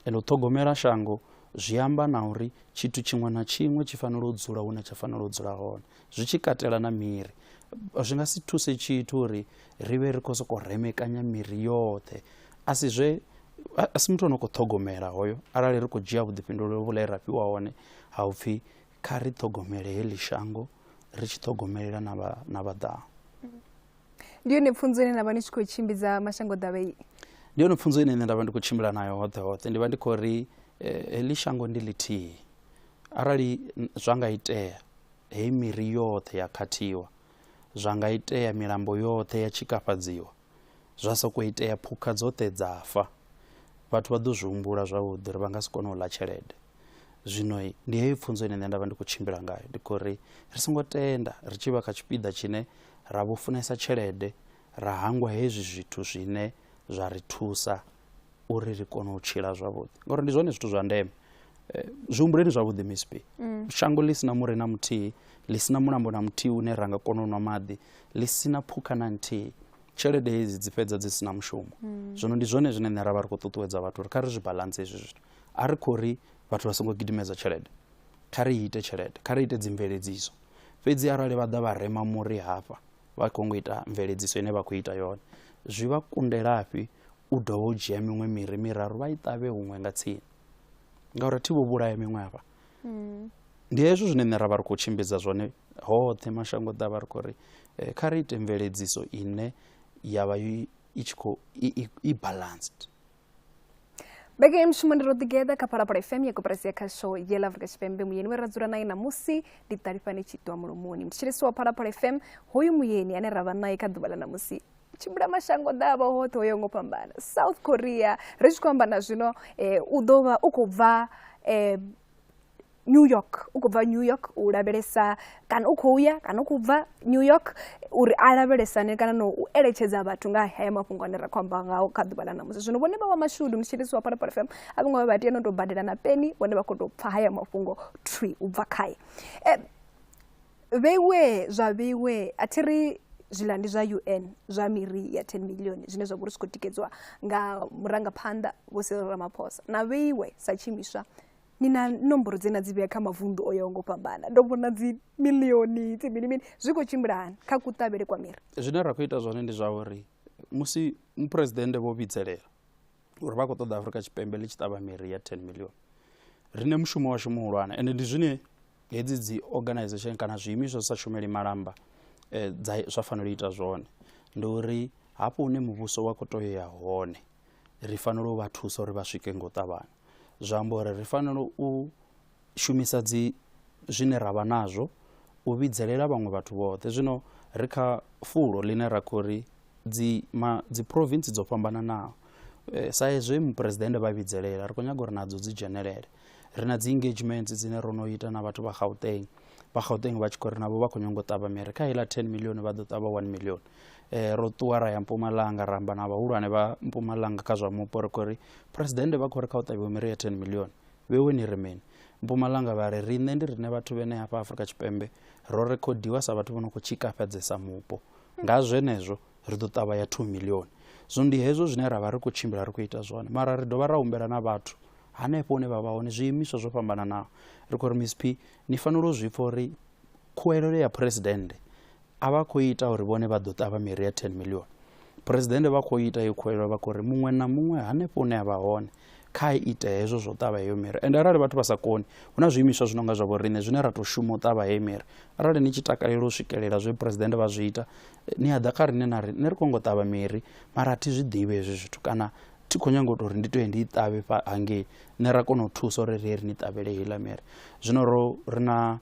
Ende u ṱhogomela shango zwi amba na uri tshithu tshiṅwe na tshiṅwe tshi fanela u dzula hune tsha fanela u dzula hone, zwi tshi katela na miri. Zwi nga si thuse tshithu uri ri vhe ri khou sokou remekanya miri yoṱhe. A si zwe, a si muthu o no khou ṱhogomela hoyo, arali ri khou dzhia vhuḓifhinduleli vhule ra fhiwa hone ha u pfhi kha ri ṱhogomele heḽi shango ri tshi ṱhogomelela na vhaḓaho. Ndi yone pfunzo ine na vha ni tshi khou tshimbidza mashango ḓavha iyi? Ndi yone pfunzo ine nṋe nda vha ndi khou tshimbila nayo hoṱhe hoṱhe. Ndi vha ndi khou ri heḽi shango ndi ḽithihi, arali zwa nga itea heyi miri yoṱhe ya khathiwa, zwa nga itea milambo yoṱhe ya tshikafhadziwa, zwa sokou itea phukha dzoṱhe dza fa, vhathu vha ḓo zwi humbula zwavhuḓi uri vha nga si kone u ḽa tshelede. Zwino ndi heyi pfunzo ine nṋe nda vha ndi khou tshimbila ngayo. Ndi khou ri ri songo tenda ri tshi vha kha tshipiḓa tshine ra vho funesa tshelede ra hangwa hezwi zwithu zwine zwa ri thusa uri ri kone u tshila zwavhuḓi, ngauri ndi zwone zwithu zwa ndeme. Zwi humbuleni zwavhuḓi Miss P, shango ḽi sina muri na muthihi, ḽi sina mulambo na muthihi une ra nga kona u nwa maḓi, ḽi sina phukha na nthihi, tshelede hedzi dzi fhedza dzi sina mushumo. Zwino ndi zwone zwine nṋe ra vha ri khou ṱuṱuwedza vhathu uri kha ri zwi balance hezwi zwithu. A ri khou ri vhathu vha songo gidimedza tshelede, kha ri ite tshelede, kha ri ite dzimveledziso. Fhedzi arali vha ḓa vha rema muri hafha vha khou ngo ita mveledziso ine vha khou ita yone, zwi vha kundelafhi u dovha u dzhia miṅwe miri miraru vha i ṱavhe huṅwe nga tsini, ngauri thi vho vhulaya miṅwe hafha. Ndi hezwo zwine nṋe ra vha ri khou tshimbidza zwone hoṱhe mashango ḓavha, ri khou ri kha ri ite mveledziso ine ya vha i tshi khou i balanced. Mbekanyamushumo ndi Ro Ḓigeḓa kha Phalaphala FM ya koporasi ya khasho ya ḽa Afrika Tshipembe. Muyeni we ra dzula nae ṋamusi ndi Ṱalifhani Tshiṱwa Mulomoni. Mthetshelesi wa Phalaphala FM, hoyu muyeni ane ra vha nae kha ḓuvha ḽa ṋamusi tshimbila mashango ḓavha hoṱhe ho yaho ngo fhambana. South Korea ri tshi khou amba na zwino u ḓo vha u khou bva New York, u khou bva New York u lavhelesa kana u khou ya kana u khou bva New York uri a lavhelesane kana no u eletshedza vhathu nga haya mafhungo ane ra khou amba ngao kha ḓuvha ḽa ṋamusi. Zwino vhone vha wa mashudu mutshilisi wa Phalaphala FM a vho ngo vha tea no tou badela na peni, vhone vha khou tou pfa haya mafhungo thwi u bva khae. Vheiwe zwa vheiwe a thi ri zwiḽa ndi zwa UN zwa miri ya 10 million zwine zwa vha uri zwi khou tikedzwa nga murangaphanḓa Vho Cyril Ramaphosa. Na vheiwe sa tshiimiswa ni na nomboro dze na dzi vhea kha mavunḓu o yaho ngo fhambana, ndo vhona dzi miḽioni dzi mini mini, zwi khou tshimbila hani kha kuṱavhele kwa miri? Zwine ra khou ita zwone ndi zwa uri musi muphuresidennde vho vhidzelela uri vha khou ṱoḓa Afrika Tshipembe ḽi tshi ṱavha miri ya 10 million, riṋe mushumo washu muhulwane ende ndi zwine hedzi dzi organization kana zwiimiswa zwi sa shumeli malamba dza zwa fanela u ita zwone, ndi uri hafho hune muvhuso wa khou tea u ya hone ri fanela u vha thusa uri vha swike ngo ṱavhanya. Zwi amba uri ri fanela u shumisa dzi zwine ra vha nazwo u vhidzelela vhaṅwe vhathu vhoṱhe. Zwino ri kha fulo ḽine ra khou ri dzi ma dzi province dzo fhambananaho sa ezwi muphuresidennde vha vhidzelela ri khou nyaga uri nadzo dzi dzhenelele. Ri na dzi engagements dzine ro no ita na vhathu vha Gauteng, vha Gauteng vha tshi khou ri navho vha khou nyanga u ṱavha miri kha heiḽa 10 million vha ḓo ṱavha 1 million. Ro ṱuwa ra ya Mpumalanga ra amba na vhahulwane vha Mpumalanga kha zwa mupo, ri khou ri phuresidennde vha khou ri kha u ṱavhiwe miri ya 10 million, vheiwe ni ri mini? Mpumalanga vha ri riṋe ndi riṋe vhathu vhene hafha Afrika Tshipembe ro rekhodiwa sa vhathu vho no khou tshikafhadzesa mupo, nga zwenezwo ri ḓo ṱavha ya 2 million. Zwino ndi hezwo zwine ra vha ri khou tshimbila ri khou ita zwone, mara ri dovha ra humbela na vhathu hanefho hune vha vha hone zwiimiswa zwo fhambananaho. Ri khou ri Miss P ni fanela u zwi pfa uri khuwelelo ya phuresidennde a vha khou ita uri vhone vha ḓo ṱavha miri ya 10 million. Phuresidennde vha khou ita iyo khuwelelo vha khou ri muṅwe na muṅwe hanefho hune a vha hone kha ite hezwo zwo ṱavha heyo miri. Ende arali vhathu vha sa koni, hu na zwiimiswa zwi no nga zwa vho riṋe zwine ra tou shuma u ṱavha heyo miri. Arali ni tshi takalela u swikelela zwe phuresidennde vha zwi ita, ni a ḓa kha riṋe na ri nṋe ri khou ngo ṱavha miri mara a thi zwi ḓivhi hezwi zwithu, kana thi khou nyanga u tou uri ndi tou ndi i ṱavhe hangei, nṋe ra kona u thusa uri ri ye ri ni ṱavhele heiḽa miri. Zwino ro ri na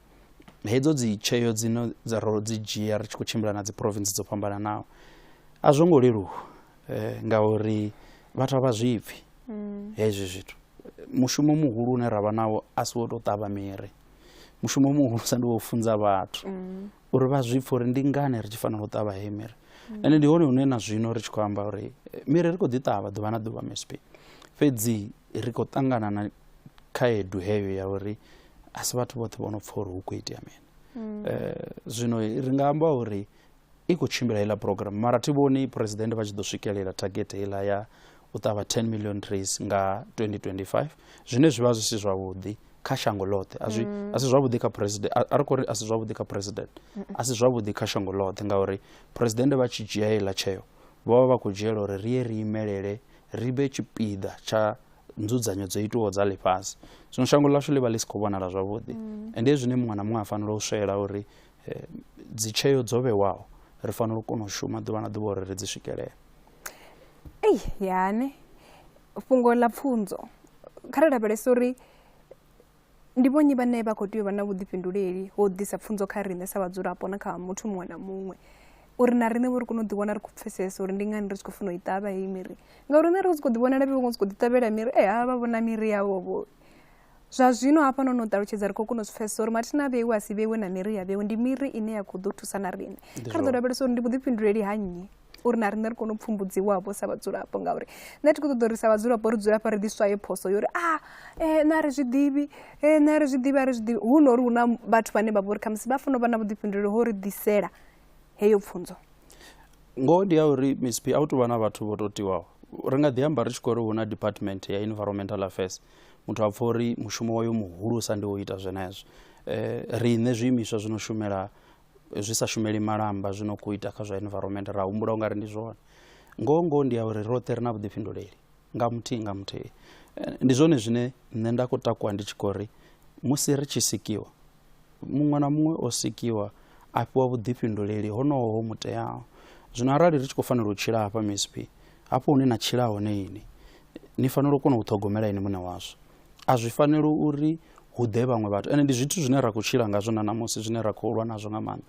hedzo dzi tsheo dzino dza ro dzi dzhia ri tshi khou tshimbila na dzi province dzo fhambananaho, a zwo ngo leluwa ngauri vhathu a vha zwi pfhi hezwi zwithu. Mushumo muhulu une ra vha nawo a si wo tou ṱavha miri, mushumo muhulusa ndi wo funza vhathu uri vha zwi pfhe uri ndi ngani ri tshi fanela u ṱavha heyi miri. Ende ndi hone hune na zwino ri tshi khou amba uri miri ri khou ḓi ṱavha ḓuvha na ḓuvha MSP, fhedzi ri khou ṱangana na khaedu heyo ya uri a si vhathu vhoṱhe vho no pfha uri hu khou itea mini. Zwino ri nga amba uri i khou tshimbila heiḽa program, mara thi vhoni phuresidennde vha tshi ḓo swikelela target heiḽa ya u ṱavha 10 million trees nga 2025, zwine zwi vha zwi si zwavhuḓi kha shango ḽoṱhe. A zwi a si zwavhuḓi kha president, a ri khou ri a si zwavhuḓi kha president, a si zwavhuḓi kha shango ḽoṱhe, ngauri phuresidennde vha tshi dzhia heiḽa tsheo vho vha vha khou dzhiela uri ri ye ri imelele ri vhe tshipiḓa tsha nzudzanyo dzo itiwaho dza ḽifhasi. Zwino shango ḽashu ḽi vha ḽi si khou vhonala zwavhuḓi, ende hezwi zwine muṅwe na muṅwe a fanela u swela uri dzi tsheo dzo vhewaho ri fanela u kona u shuma ḓuvha na ḓuvha uri ri dzi swikelele. Ei yani fhungo ḽa pfunzo kha ri lavhelese uri ndi vhonnyi vhane vha khou tea u vha na vhuḓifhinduleli ho ḓisa pfunzo kha riṋe sa vhadzulapo na kha muthu muṅwe na muṅwe, uri na riṋe vho ri kone u ḓiwana ri khou pfesesa uri ndi ngani ri tshi khou funa u i ṱavha heyi miri, ngauri nṋe ri tshi khou ḓivhonela vhaṅwe tshi khou ḓi ṱavhela miri havha vha vhona miri yavho vho. Zwa zwino hafha no no ṱalutshedza ri khou kona u zwi pfesesa uri mathina a vheiwe a si vheiwe na miri ya vheiwe ndi miri ine ya khou ḓo thusa na riṋe. Kha ri ḓo lavhelesa uri ndi vhuḓifhinduleli ha nnyi uri na riṋe ri kone u pfumbudziwavho sa vhadzulapo, ngauri nṋe thi khou ṱoḓa uri sa vhadzulapo ri dzule hafha ri ḓi swaye phoso yo uri nṋe a ri zwi ḓivhi, nṋe a ri zwi ḓivhi, a ri zwi ḓivhi, hu no uri hu na vhathu vhane vha vha uri khamusi vha fanela u vha na vhuḓifhinduleli ho ri ḓisela heyo pfunzo. Ngoho ndi ya uri Miss P a hu tou vha na vhathu vho tou tiwaho. Ri nga ḓi amba ri tshi khou ri hu na department ya environmental affairs, muthu a pfha uri mushumo wayo muhulusa ndi wo ita zwenezwo. Riṋe zwiimiswa zwi no shumela zwi sa shumeli malamba zwi no khou ita kha zwa environment ra humbula ungari ndi zwone. Ngoho ngoho ndi ya uri roṱhe ri na vhuḓifhinduleli nga muthihi nga muthihi. Ndi zwone zwine nṋe nda khou takuwa ndi tshi khou ri musi ri tshi sikiwa, muṅwe na muṅwe o sikiwa a fhiwa vhuḓifhinduleli honoho ho muteaho. Zwino arali ri tshi khou fanela u tshila hafha Miss P, hafho hune na tshila hone ini, Ni fanela u kona u ṱhogomela ini muṋe wazwo. A zwi faneli uri hu ḓe vhaṅwe vhathu. Ende ndi zwithu zwine ra khou tshila ngazwo na ṋamusi, zwine ra khou lwa nazwo nga maanḓa.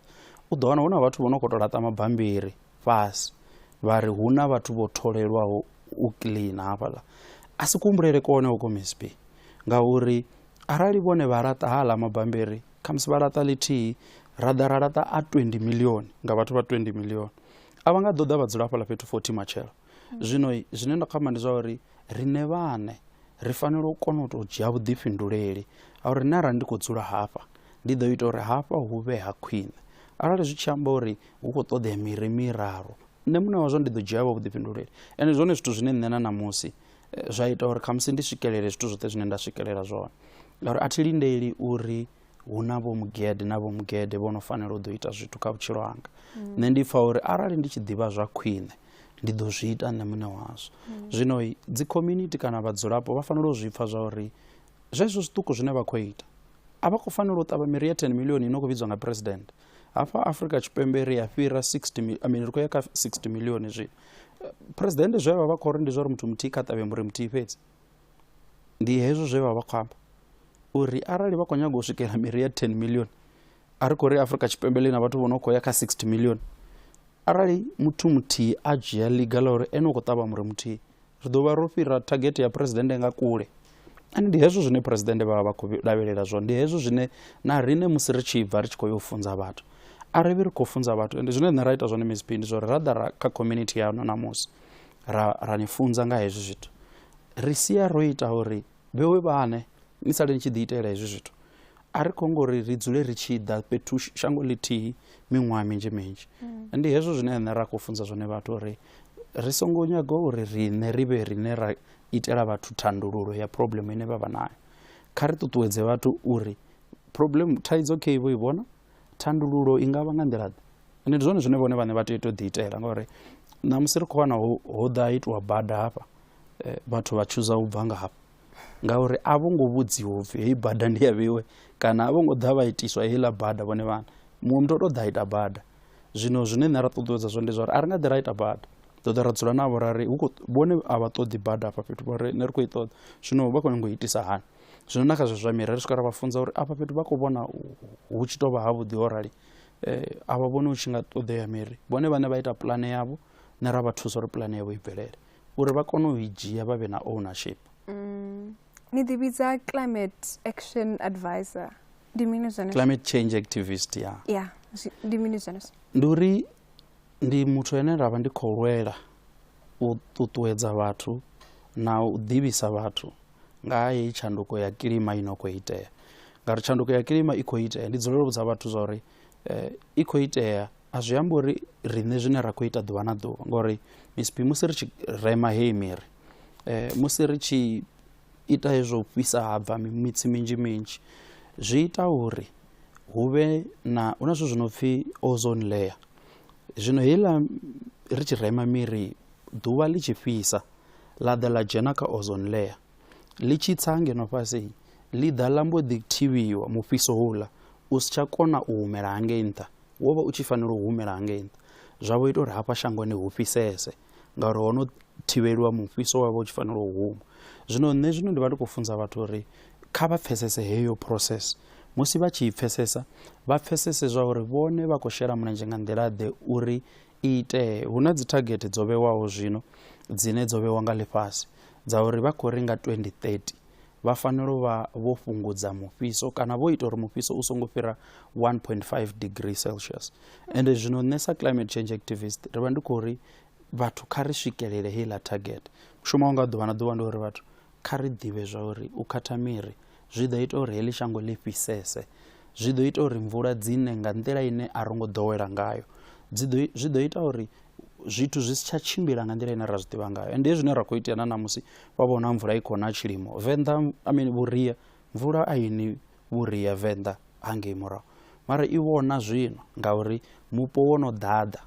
U ḓo wana hu na vhathu vho no khou tou laṱa mabambiri fhasi vha ri hu na vhathu vho tholelwaho u kiḽina hafhaḽa. A si kuhumbulele kone hoko Miss P, ngauri arali vhone vha laṱa haaḽa mabambiri, khamusi vha laṱa ḽithihi, ra ḓa ra laṱa a 20 million nga vhathu vha 20 million, a vha nga ḓo ḓa vha dzula hafhaḽa fhethu 40 matshelo. Zwino zwine nda khou amba ndi zwa uri riṋe vhaṋe ri fanela u kona u tou dzhia vhuḓifhinduleli ha uri nṋe arali ndi khou dzula hafha ndi ḓo ita uri hafha hu vhe ha khwine. Arali zwi tshi amba uri hu khou ṱoḓea miri miraru, nṋe muṋe wazwo ndi ḓo dzhia vho vhuḓifhinduleli. Ende zwone zwithu zwine nṋe na ṋamusi zwa ita uri khamusi ndi swikelele zwithu zwoṱhe zwine nda swikelela zwone, ngauri a thi lindeli uri hu na vho mugede na vho mugede vho no fanela u ḓo ita zwithu kha vhutshilo hanga. Nṋe ndi pfha uri arali ndi tshi ḓivha zwa khwine ndi ḓo zwi ita nṋe muṋe wazwo. Zwino dzi community kana vhadzulapo vha fanela u zwi pfha zwa uri zwezwo zwiṱuku zwine vha khou ita, a vha khou fanela u ṱavha miri ya 10 million ino khou vhidzwa nga president. Hafha Afrika Tshipembe ri ya fhira 60, I mean, ri khou ya kha 60 million zwino. President zwe vha vha khou ri ndi zwa uri muthu muthihi kha ṱavhe muri muthihi fhedzi. Ndi hezwo zwe vha vha khou amba uri arali vha khou nyaga u swikela miri ya 10 million, a ri khou ri Afrika Tshipembe ḽi na vhathu vho no khou ya kha 60 million. Arali muthu muthihi a dzhia ḽiga ḽa uri ene u khou ṱavha muri muthihi, ri ḓo vha ro fhira target ya president nga kule. Ende ndi hezwo zwine president vha vha vha khou lavhelela zwone, ndi hezwo zwine na riṋe musi ri tshi bva ri tshi khou yo funza vhathu, a ri vhi ri khou funza vhathu. Ende zwine nṋe ra ita zwone Miss P ndi zwa uri ra ḓa ra kha community yanu ṋamusi ra ni funza nga hezwi zwithu, ri sia ro ita uri vhewe vhaṋe ni sale ni tshi ḓi itela hezwi zwithu. A ri khou ngori ri dzule ri tshi ḓa fhethu shango ḽithihi miṅwaha minzhi minzhi. Ndi hezwo zwine nṋe ra khou funza zwone vhathu uri ri songo nyaga uri riṋe ri vhe riṋe ra itela vhathu thandululo ya problem ine vha vha nayo. Kha ri ṱuṱuwedze vhathu uri problem thaidzo khe vho i vhona, thandululo i nga vha nga nḓila ḓe. Ende ndi zwone zwine vhone vhaṋe vha tea u tou ḓi itela, ngauri ṋamusi ri khou wana ho ḓa itiwa bada hafha, vhathu vha tshuza u bva nga hafha ngauri a vho ngo vhudziwa upfhi heyi bada ndi ya vheiwe, kana a vho ngo ḓa vha itiswa heiḽa bada vhone vhaṋe. Muṅwe muthu o tou ḓa ita bada. Zwino zwine nṋe ra ṱuṱuwedza zwone ndi zwa uri a ri nga ḓi ra ita bada, ḓo ḓa ra dzula navho ra ri vhone a vha ṱoḓi bada hafha fhethu, vha ri nṋe ri khou i ṱoḓa, zwino vha khou nyanga u itisa hani. Zwino na kha zwezwo zwa miri ri swika ra vha funza uri afha fhethu vha khou vhona hu tshi tou vha havhuḓi ho rali, a vha vhoni hu tshi nga ṱoḓea miri. Vhone vhaṋe vha ita pulane yavho, nṋe ra vha thusa uri pulane yavho i bvelele, uri vha kone u i dzhia vha vhe na ownership. Ni ḓi vhidza climate action advisor, ndi mini zwenezwo? Climate change activist, ya. Ya, ndi mini zwenezwo? Ndi uri ndi muthu ane nda vha ndi khou lwela u ṱuṱuwedza vhathu na u ḓivhisa vhathu nga ha heyi tshanduko ya kilima ino khou itea. Ngauri tshanduko ya kilima i khou itea, ndi dzulela u vhudza vhathu zwa uri i khou itea, a zwi ambi uri riṋe zwine ra khou ita ḓuvha na ḓuvha. Ngori Miss P, musi ri tshi rema heyi miri, musi ri tshi ita hezwo u fhisa ha bva mitsi minzhi minzhi, zwi ita uri hu vhe na, hu na zwithu zwi no pfhi ozone layer. Zwino heiḽa ri tshi rema miri, ḓuvha ḽi tshi fhisa ḽa ḓa ḽa dzhena kha ozone layer, ḽi tshi tsa ngeno fhasi ḽi ḓa ḽa mbo ḓi thivhiwa mufhiso houḽa u si tsha kona u humela hangei nṱha, wo vha u tshi fanela u humela hangei nṱha. Zwa vho ita uri hafha shangoni hu fhisese ngauri ho no thivheliwa mufhiso wa vha u tshi fanela u huma. Zwino nṋe zwino ndi vha ndi khou funza vhathu uri kha vha pfesese heyo process. Musi vha tshi i pfesesa, vha pfesese zwa uri vhone vha khou shela mulenzhe nga nḓila ḓe uri i itee. Hu na dzi target dzo vhewaho zwino dzine dzo vhewa nga ḽifhasi dza uri vha khou ri nga 2030 vha fanela u vha vho fhungudza mufhiso kana vho ita uri mufhiso u songo fhira 1.5 degree Celsius. Ende zwino nṋe sa climate change activist ri vha ndi khou ri vhathu kha ri swikelele heiḽa target. Mushumo wanga ḓuvha na ḓuvha ndi uri vhathu kha ri ḓivhe zwa uri u khatha miri zwi ḓo ita uri heḽi shango ḽi fhisese, zwi ḓo ita uri mvula dzine nga nḓila ine a ro ngo ḓowela ngayo, zwi ḓo ita uri zwithu zwi si tsha tshimbila nga nḓila ine ra zwi ḓivha ngayo. Ende hezwi zwine ra khou itea na ṋamusi, vha vhona mvula i khou na tshilimo Venḓa, I mean vhuria, mvula a ini vhuria Venḓa hangei murahu, mara i vhona zwino ngauri mupo wo no ḓaḓa,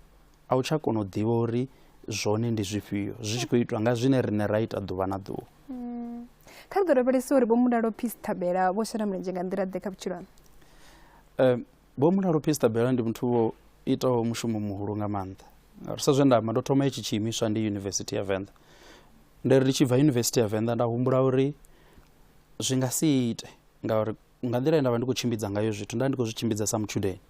a u tsha kona u ḓivha uri zwone ndi zwifhio zwi tshi khou itwa nga zwine riṋe ra ita ḓuvha na ḓuvha. Kha ri ḓo lavhelesa uri Vho Mulalo Peace Thabela vho shela mulenzhe nga nḓila ḓe kha vhutshilo haṋu. Vho Mulalo Peace Thabela ndi muthu vho itaho mushumo muhulu nga maanḓa. Ngauri sa zwe nda amba, ndo thoma itshi tshiimiswa ndi Yunivesithi ya Venḓa. Ndi ri ndi tshi bva Yunivesithi ya Venḓa nda humbula uri zwi nga si ite ngauri nga nḓila ye nda vha ndi khou tshimbidza ngayo zwithu nda ndi khou zwi tshimbidza sa mutshudeni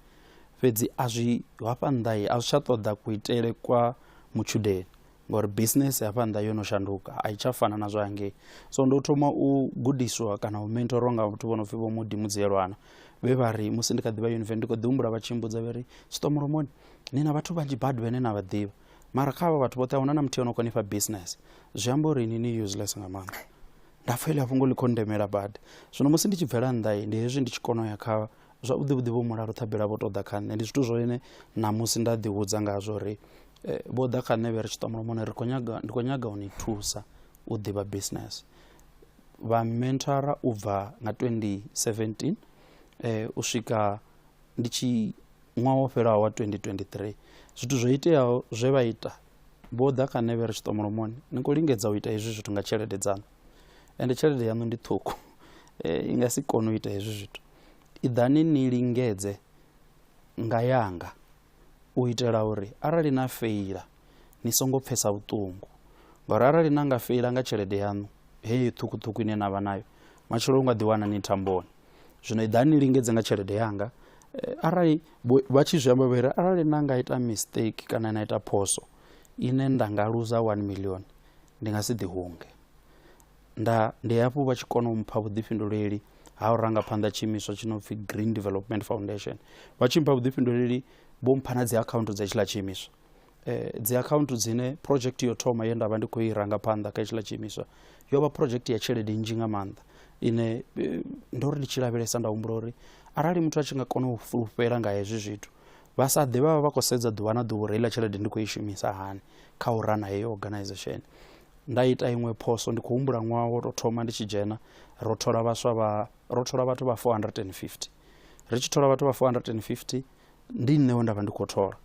fhedzi a zwi hafha nnḓa a zwi tsha ṱoḓa kuitele kwa mutshudeni ngori business hafha nnḓa yo no shanduka a i tsha fana na zwa ngei. So ndo thoma u gudiswa kana u mentorwa nga vhathu vho no pfhi Vho Mudi Mudzielwana vhe vha ri musi ndi kha ḓivha yunivesithi ndi khou ḓi humbula vha tshi mmbudza vha ri Tshiṱomulomoni ni na vhathu vhanzhi badi vhane na vha ḓivha mara kha havha vhathu vhoṱhe ahuna na muthihi ono kona ifha business zwi amba uri ini ni useless nga maanḓa. Nda pfha heḽi fhungo ḽi khou ndemela badi. Zwino musi ndi tshi bvela nnḓa ndi hezwi ndi tshi kona u ya kha zwavhuḓi vhuḓi Vho Mulalo Thabela vho tou ḓa kha nṋe ndi zwithu zwine ṋamusi nda ḓi hudza ngazwo uri vho ḓa kha nṋe vhe ri Tshiṱomulomoni ri khou nyaga ndi khou nyaga u ni thusa u ḓivha business. Vha mentora u bva nga 2017 u swika ndi tshi ṅwaha wo fhelaho wa 2023 zwithu zwo iteaho zwe vha ita vho ḓa kha nṋe vhe ri Tshiṱomulomoni ni khou lingedza u ita hezwi zwithu nga tshelede dzaṋu ende tshelede yaṋu ndi ṱhukhu i nga si kone u ita hezwi zwithu iḓani ni lingedze nga yanga u itela uri arali na feila ni songo pfesa vhuṱungu ngauri arali na nga feila nga tshelede yaṋu heyi ṱhukhuṱhukhu ine na vha nayo matshelo u nga ḓi wana ni thamboni. Zwino iḓani ni lingedze nga tshelede yanga arali vha tshi zwi amba vha ri arali na nga ita mistake kana na ita phoso ine nda nga luza 1 million ndi nga si ḓi hunge. Nda ndi hafhu vha tshi kona u mpha vhuḓifhinduleli ha u ranga phanḓa tshiimiswa tshi no pfhi Green Development Foundation. Vha tshi mpha vhuḓifhinduleli vho mpha na dzi akhaunthu dza hetshiḽa tshiimiswa. Dzi akhaunthu dzine project yo thoma ye nda vha ndi khou i ranga phanḓa kha hetshiḽa tshiimiswa yo vha project ya tshelede nnzhi nga maanḓa ine ndo ri ndi tshi lavhelesa nda humbula uri arali muthu a tshi nga kona u fulufhela nga hezwi zwithu vha sa ḓe vha vha vha khou sedza ḓuvha na ḓuvha uri heiḽa tshelede ndi khou i shumisa hani kha u rana heyo organization. Nda ita iṅwe phoso ndi khou humbula ṅwaha wo tou thoma ndi tshi dzhena ro thola vhaswa vha ro thola vhathu vha 450 ri tshi thola vhathu vha 450 ndi nṋe we nda vha ndi khou thola.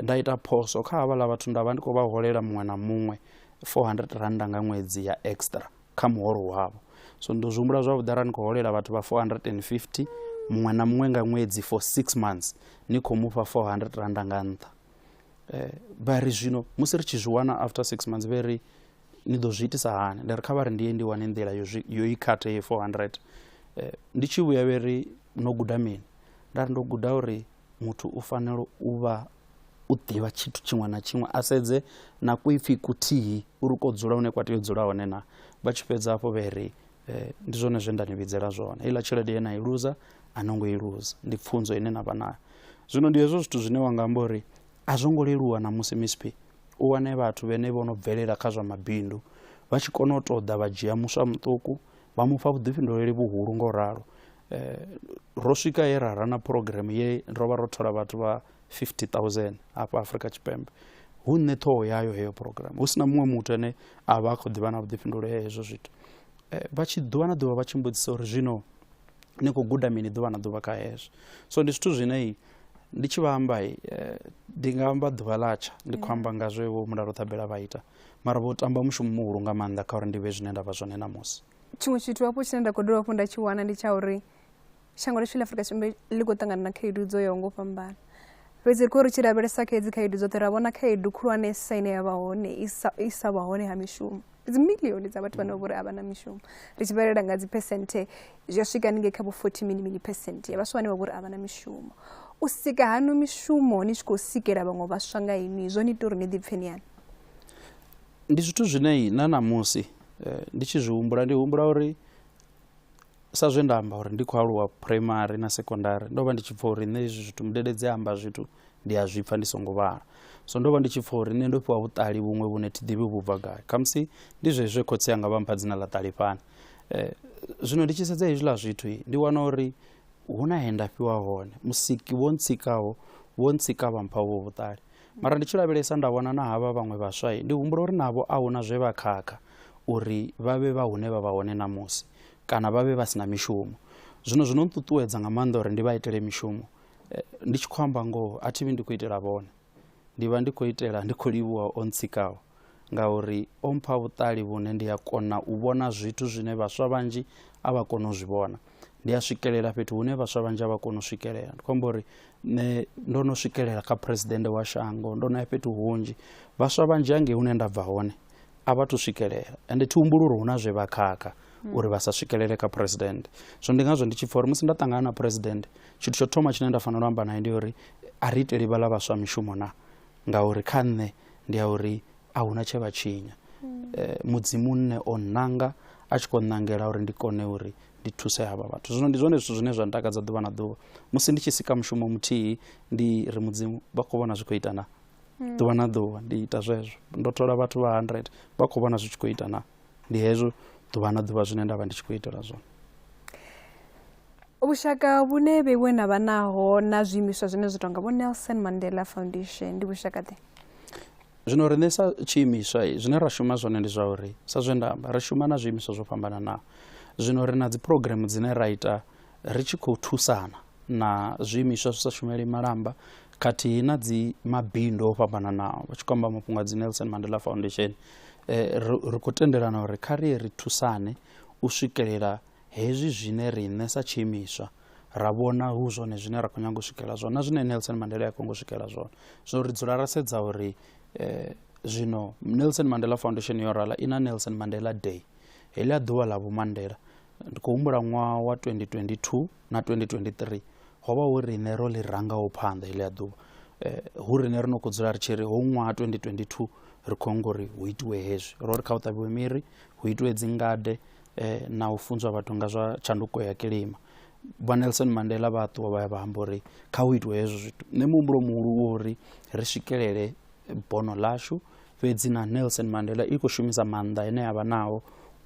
Nda ita phoso kha havhaḽa vhathu nda vha ndi khou vha holela muṅwe na muṅwe 400 rannda nga ṅwedzi ya extra kha muholo wavho. So ndo zwi humbula zwavhuḓi arali ni khou holela vhathu vha 450 muṅwe na muṅwe nga ṅwedzi for 6 months ni khou mufha 400 rannda nga nṱha. Vha ri zwino musi ri tshi zwi wana after 6 months vha ri ni ḓo zwi itisa hani, nda ri kha vha ri ndi ye ndi wane nḓila yo i khatha ye 400. Ndi tshi vhuya vha ri no guda mini, nda ri ndo guda uri muthu u fanela u vha u ḓivha tshithu tshiṅwe na tshiṅwe a sedze na kuipfi kuthihi uri ko dzula hune kwa tea u dzula hone na. Vha tshi fhedza hafho vha ri ndi zwone zwe nda ni vhidzela zwone, heiḽa tshelede ye na i luza a no ngo i luza, ndi pfunzo ine na vha nayo. Zwino ndi hezwo zwithu zwine wa nga amba uri a zwo ngo leluwa ṋamusi Miss P u wane vhathu vhene vho no bvelela kha zwa mabindu vha tshi kona u ṱoḓa vha dzhia muswa muṱuku vha mufha vhuḓifhinduleli vhuhulu ngo ralo. Ro swika he ra rana program ye ro vha ro thola vhathu vha 50,000 hafha Afrika Tshipembe hu nṋe ṱhoho yayo heyo program hu sina muṅwe muthu ane a vha a khou ḓivha na vhuḓifhinduleli ha hezwo zwithu. Vha tshi ḓuvha na ḓuvha vha tshi mbudzisa uri zwino ni khou guda mini ḓuvha na ḓuvha kha hezwo. So ndi zwithu zwine ndi tshi vha amba ndi nga amba ḓuvha ḽatsha ndi khou amba nga zwe Vho Mulalo Thabela vha ita mara vho tamba mushumo muhulu nga maanḓa kha uri ndi vhe zwine nda vha zwone ṋamusi. Tshiṅwe tshithu hafhu tshine nda khou dovha hafhu nda tshi wana ndi tsha uri shango ḽashu ḽa Afrika Tshipembe ḽi khou ṱangana na khaedu dzo yaho nga u fhambana fhedzi ri khou ri tshi lavhelesa kha hedzi khaedu dzoṱhe ra vhona khaedu khulwanesa ine ya vha hone i sa vha hone ha mishumo dzi milioni dza vhathu vhane vha vhori a vha na mishumo ri tshi vhalela nga dzi phesenthe zwi a swika haningei kha vho 40 mini mini phesenthe ya vhaswa vhane vha vhori a vha na mishumo. U sika hanu mishumo ni tshi khou sikela vhaṅwe vhaswa nga inwi zwo ni ita uri ni ḓipfe ni hani? Ndi zwithu zwine na ṋamusi ndi tshi zwi humbula ndi humbula uri sa zwe nda amba uri ndi khou aluwa primary na secondary ndo vha ndi tshi pfha uri nṋe hezwi zwithu mudededzi amba zwithu ndi a zwi pfha ndi songo vhala. So ndo vha ndi tshi pfha uri nṋe ndo fhiwa vhuṱali vhuṅwe vhune thi ḓivhi vhu bva gai khamusi ndi zwezwi zwe khotsi anga vha mpha dzina ḽa Ṱalifhani. Zwino ndi tshi sedza hezwiḽa zwithu ndi wana uri hu na he nda fhiwa hone musiki vho ntsikaho vho ntsika vha mpha uvho vhuṱali. Mara ndi tshi lavhelesa nda vhona na havha vhaṅwe vhaswa ndi humbula uri navho a huna zwe vha khakha uri vha vhe vha hune vha vha hone ṋamusi kana vha vhe vha si na mishumo. Zwino zwino nṱuṱuwedza nga maanḓa uri ndi vha itele mishumo ndi tshi khou amba ngoho a thi vhi ndi khou itela vhone ndi vha ndi khou itela ndi khou livhuwa o ntsikaho ngauri o mpha vhuṱali vhune ndi a kona u vhona zwithu zwine vhaswa vhanzhi a vha koni u zwi vhona. Ndi a swikelela fhethu hune vhaswa vhanzhi a vha koni u swikelela. Ndi khou amba uri nṋe ndo no swikelela kha phuresidennde wa shango ndo no ya fhethu hunzhi vhaswa vhanzhi hangei hune nda bva hone A vha thu swikelela, ende thi humbuli uri hu na zwe vha khakha uri vha sa swikelele kha president. So ndi ngazwo ndi tshi pfha uri musi nda ṱangana na president, tshithu tsho thoma tshine nda fanela u amba naye ndi uri a ri iteli vhaḽa vhaswa mishumo na, ngauri kha nṋe ndi ya uri a huna tshe vha tshinya. Mudzimu nṋe o nnanga a tshi khou nnangela uri ndi kone uri ndi thuse havha vhathu. Zwino ndi zwone zwithu zwine zwa ntakadza ḓuvha na ḓuvha. Musi ndi tshi sika mushumo muthihi ndi ri Mudzimu vha khou vhona zwi khou ita na. Ḓuvha na ḓuvha ndi ita zwezwo, ndo thola vhathu vha 100 vha khou vhona zwi tshi khou ita na. Ndi hezwo ḓuvha na ḓuvha zwine nda vha ndi tshi khou itela zwone. Vhushaka vhune vheiwe na vha naho na zwiimiswa zwine zwa tonga vho Nelson Mandela Foundation ndi vhushaka ḓe? Zwino riṋe sa tshiimiswa zwine ra shuma zwone ndi zwa uri sa zwe nda amba ri shuma na zwiimiswa zwo fhambananaho. Zwino ri na dzi program dzine ra ita ri tshi khou thusana na zwiimiswa zwi sa shumeli malamba khathihi na dzi mabindu o fhambananaho. Vha tshi khou amba mafhungo a dzi Nelson Mandela Foundation, ri khou tendelana uri kha ri ye ri thusane u swikelela hezwi zwine riṋe sa tshiimiswa ra vhona hu zwone zwine ra khou nyanga u swikelela zwone na zwine Nelson Mandela ya khou nyanga u swikelela zwone. Zwino ri dzula ra sedza uri zwino Nelson Mandela Foundation yo rala i na Nelson Mandela Day, heḽia ḓuvha ḽa Vho Mandela. Ndi khou humbula ṅwaha wa 2022 na 2023 ho vha hu riṋe ro ḽi rangaho phanḓa heḽia ḓuvha. Hu riṋe ri no khou dzula ri tshi ri hoyu ṅwaha 2022 ri khou ngo uri hu itiwe hezwi, ro ri kha hu ṱavhiwe miri, hu itiwe dzingade na u funzwa vhathu nga zwa tshanduko ya kilima. Vha Nelson Mandela vha ṱuwa vha ya vha amba uri kha hu itiwe hezwo zwithu. Nṋe muhumbulo muhulu wo uri ri swikelele bono ḽashu, fhedzi na Nelson Mandela i khou shumisa maanḓa ane a vha nao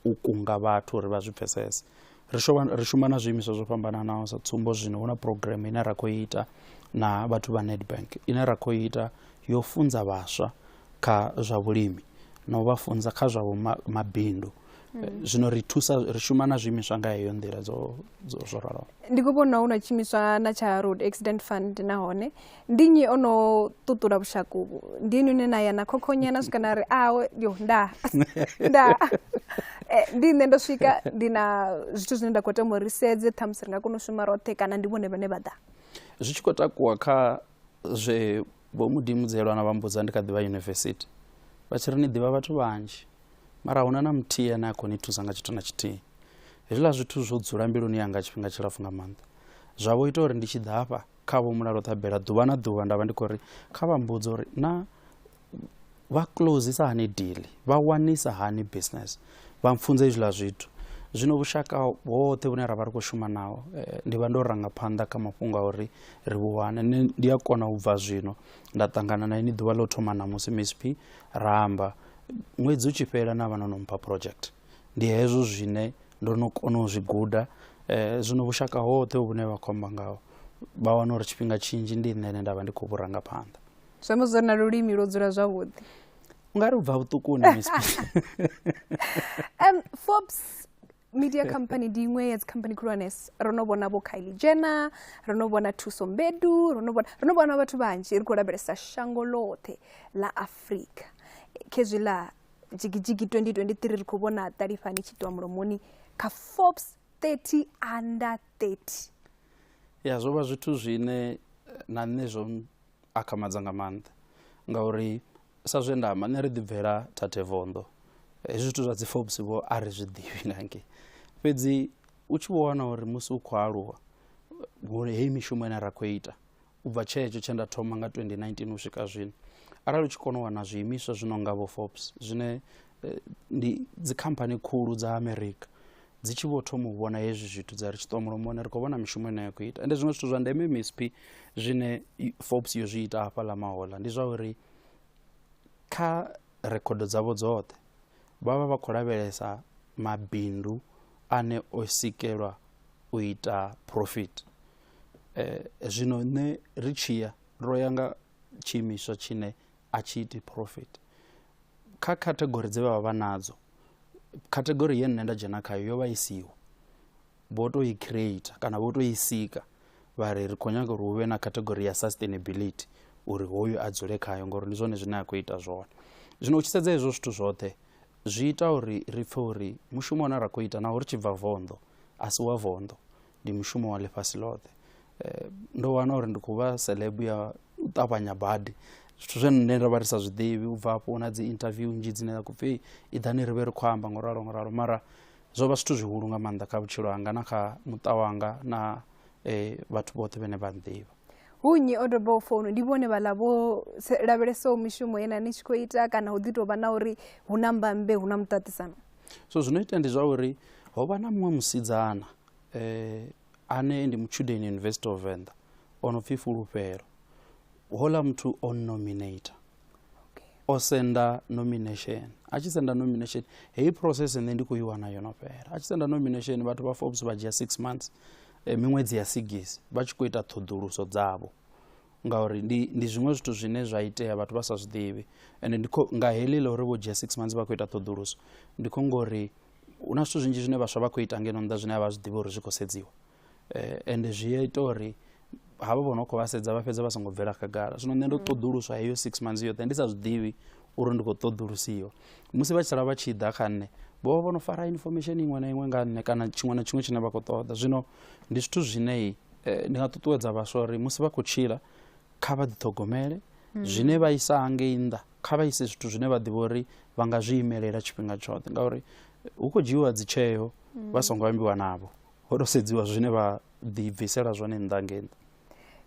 u kunga vhathu uri vha zwi pfesese. Ri shuma na zwiimiswa zwo fhambananaho, sa tsumbo zwino hu na program ine ra khou ita na vhathu vha Nedbank ine ra khou ita yo funza vhaswa kha zwa vhulimi na u vha funza kha zwa mabindu. Zwino ri thusa, ri shuma na zwiimiswa nga heyo nḓila dzo zwo raloho. Ndi khou vhona hu na tshiimiswa na tsha Road Accident Fund, nahone ndi nnyi o no ṱuṱula vhushaka uvhu? Ndi inwi ine na ya na khokhonya na swika na ri awe yo nda nda ndi nṋe ndo swika ndi na zwithu zwine nda khou tama uri sedze, ṱhamusi ri nga kona u shuma roṱhe, kana ndi vhone vhane vha ḓa? Zwi tshi khou takuwa kha zwe Vho Mudimudzelwana vha mbudza ndi kha ḓivha yunivesithi, vha tshi ri ni ḓivha vhathu vhanzhi mara huna na muthihi ane a khou ni thusa nga tshithu na tshithihi. Hezwiḽa zwithu zwo dzula mbiluni yanga tshifhinga tshilapfhu nga maanḓa, zwa vho ita uri ndi tshi ḓa hafha kha Vho Mulalo Thabela ḓuvha na ḓuvha nda vha ndi khou ri kha vha mbudze uri na vha closisa hani deal, vha wanisa hani business, vha mpfunze hezwiḽa zwithu. Zwino vhushaka hoṱhe vhune ra vha ri khou shuma naho ndi vha ndo ranga phanḓa kha mafhungo a uri ri vhu wane. Nṋe ndi a kona u bva zwino nda ṱangana na ini ḓuvha ḽo thoma ṋamusi Miss P, ra amba ṅwedzi u tshi fhela na vha no no mpha project. Ndi hezwo zwine ndo no kona u zwi guda. Zwino vhushaka hoṱhe vhune vha khou amba ngaho vha wana uri tshifhinga tshinzhi ndi nṋe ane nda vha ndi khou vhu ranga phanḓa. Zwi amba zwori na lulimi lwo dzula zwavhuḓi. U nga ri u bva vhuṱukuni Miss P. Forbes Media Company ndi iṅwe ya dzi company khulwanesa. Ro no vhona vho Kylie Jenner, ro no vhona Thuso Mbedu, ro no vhona vhathu vhanzhi, ri khou lavhelesa shango ḽoṱhe ḽa Afrika. Khezwi ḽa Jigijigi 2023 ri khou vhona Ṱalifhani tshi ṱwa mulomoni kha Forbes 30 under 30. Ya, zwo vha zwithu zwine na nṋe zwo akhamadza nga maanḓa, ngauri sa zwe nda amba nṋe ri ḓi bvela Thathe Vondo, hezwi zwithu zwa dzi Forbes vho a ri zwi ḓivhi nga ngei. Fhedzi u tshi vho wana uri musi u khou aluwa heyi mishumo ine ra khou ita u bva tshetsho tshe nda thoma nga 2019 u swika zwino, arali u tshi kona u wana zwiimiswa zwi no nga vho Forbes zwine ndi dzikhamphani khulu dza Amerika dzi tshi vho thoma u vhona hezwi zwithu dza ri tshiṱwa mulomoni ri khou vhona mishumo ine ya khou ita. Ende zwiṅwe zwithu zwa ndeme Miss P zwine Forbes yo zwi ita hafhaḽa mahoḽa ndi zwa uri kha rekhodo dzavho dzoṱhe vha vha vha khou lavhelesa mabindu ane o sikelwa u ita profit. Zwino nṋe ri tshiya ro ya nga tshiimiswa tshine a tshi iti profit. Kha category dze vha vha vha nadzo, category ye nṋe nda dzhena khayo yo vha i siho, vho to i creator kana vho to i sika vha ri ri khou nyaga uri hu vhe na category ya sustainability uri hoyu a dzule khayo ngori ndi zwone zwine a khou ita zwone. Zwino u tshi sedza hezwo zwithu zwoṱhe zwi ita uri ri pfhe uri mushumo une ra khou ita naho ri tshi bva Vondo a si wa Vondo, ndi mushumo wa ḽifhasi ḽoṱhe. Ndo wana uri ndi khou vha celeb ya u ṱavhanya badi. Zwithu zwe nṋe ro vha ri sa zwi ḓivhi. U bva hafho na dzi interview nnzhi dzine dza khou pfhi iḓani ri vhe ri khou amba ngoralo ngoralo, mara zwo vha zwithu zwihulu nga maanḓa kha vhutshilo hanga na kha muṱa wanga na vhathu vhoṱhe vhane vha nḓivha. Hu nnyi o dobaho founu? Ndi vhone vhaḽa vho lavhelesaho mishumo ye na ni tshi khou ita, kana hu ḓi tou vha na uri hu na mbambe, hu na muṱaṱisano? So zwino itea ndi zwa uri ho vha na muṅwe musidzana ane ndi mutshudeni University of Venḓa, o no pfhi Fulufhelo. Hola muthu o nominator, o senda nomination. A tshi senda nomination, heyi process nṋe ndi khou i wana yo no fhela. A tshi senda nomination, vhathu vha Forbes vha dzhia 6 months, miṅwedzi ya 6 vha tshi khou ita ṱhoḓuluso dzavho, ngauri ndi zwiṅwe zwithu zwine zwa itea vhathu vha sa zwi ḓivhi. Ende ndi khou nga heḽi ḽa uri vho dzhia 6 months vha khou ita ṱhoḓuluso, ndi khou ngori hu na zwithu zwinzhi zwine vhaswa vha khou ita ngeno nnḓa zwine a vha zwi ḓivhi uri zwi khou sedziwa. Ende zwi a ita uri havha vho no khou vha sedza vha fhedza vha songo bvela khagala. Zwino nṋe ndo ṱoḓuluswa heyo 6 months yoṱhe ndi sa zwi ḓivhi uri ndi khou ṱoḓulusiwa. Musi vha tshi sala vha tshi ḓa kha nṋe, vho vha vho no fara information iṅwe na iṅwe nga nṋe kana tshiṅwe na tshiṅwe tshine vha khou ṱoḓa. Zwino ndi zwithu zwine ndi nga ṱuṱuwedza vhaswa uri musi vha khou tshila kha vha ḓiṱhogomele, zwine vha isa hangei nnḓa kha vha ise zwithu zwine vha ḓivha uri vha nga zwi imelela tshifhinga tshoṱhe, ngauri hu khou dzhiiwa dzi tsheo vha songo ambiwa navho, ho tou sedziwa zwine vha ḓibvisela zwone nnḓa ngei nnḓa.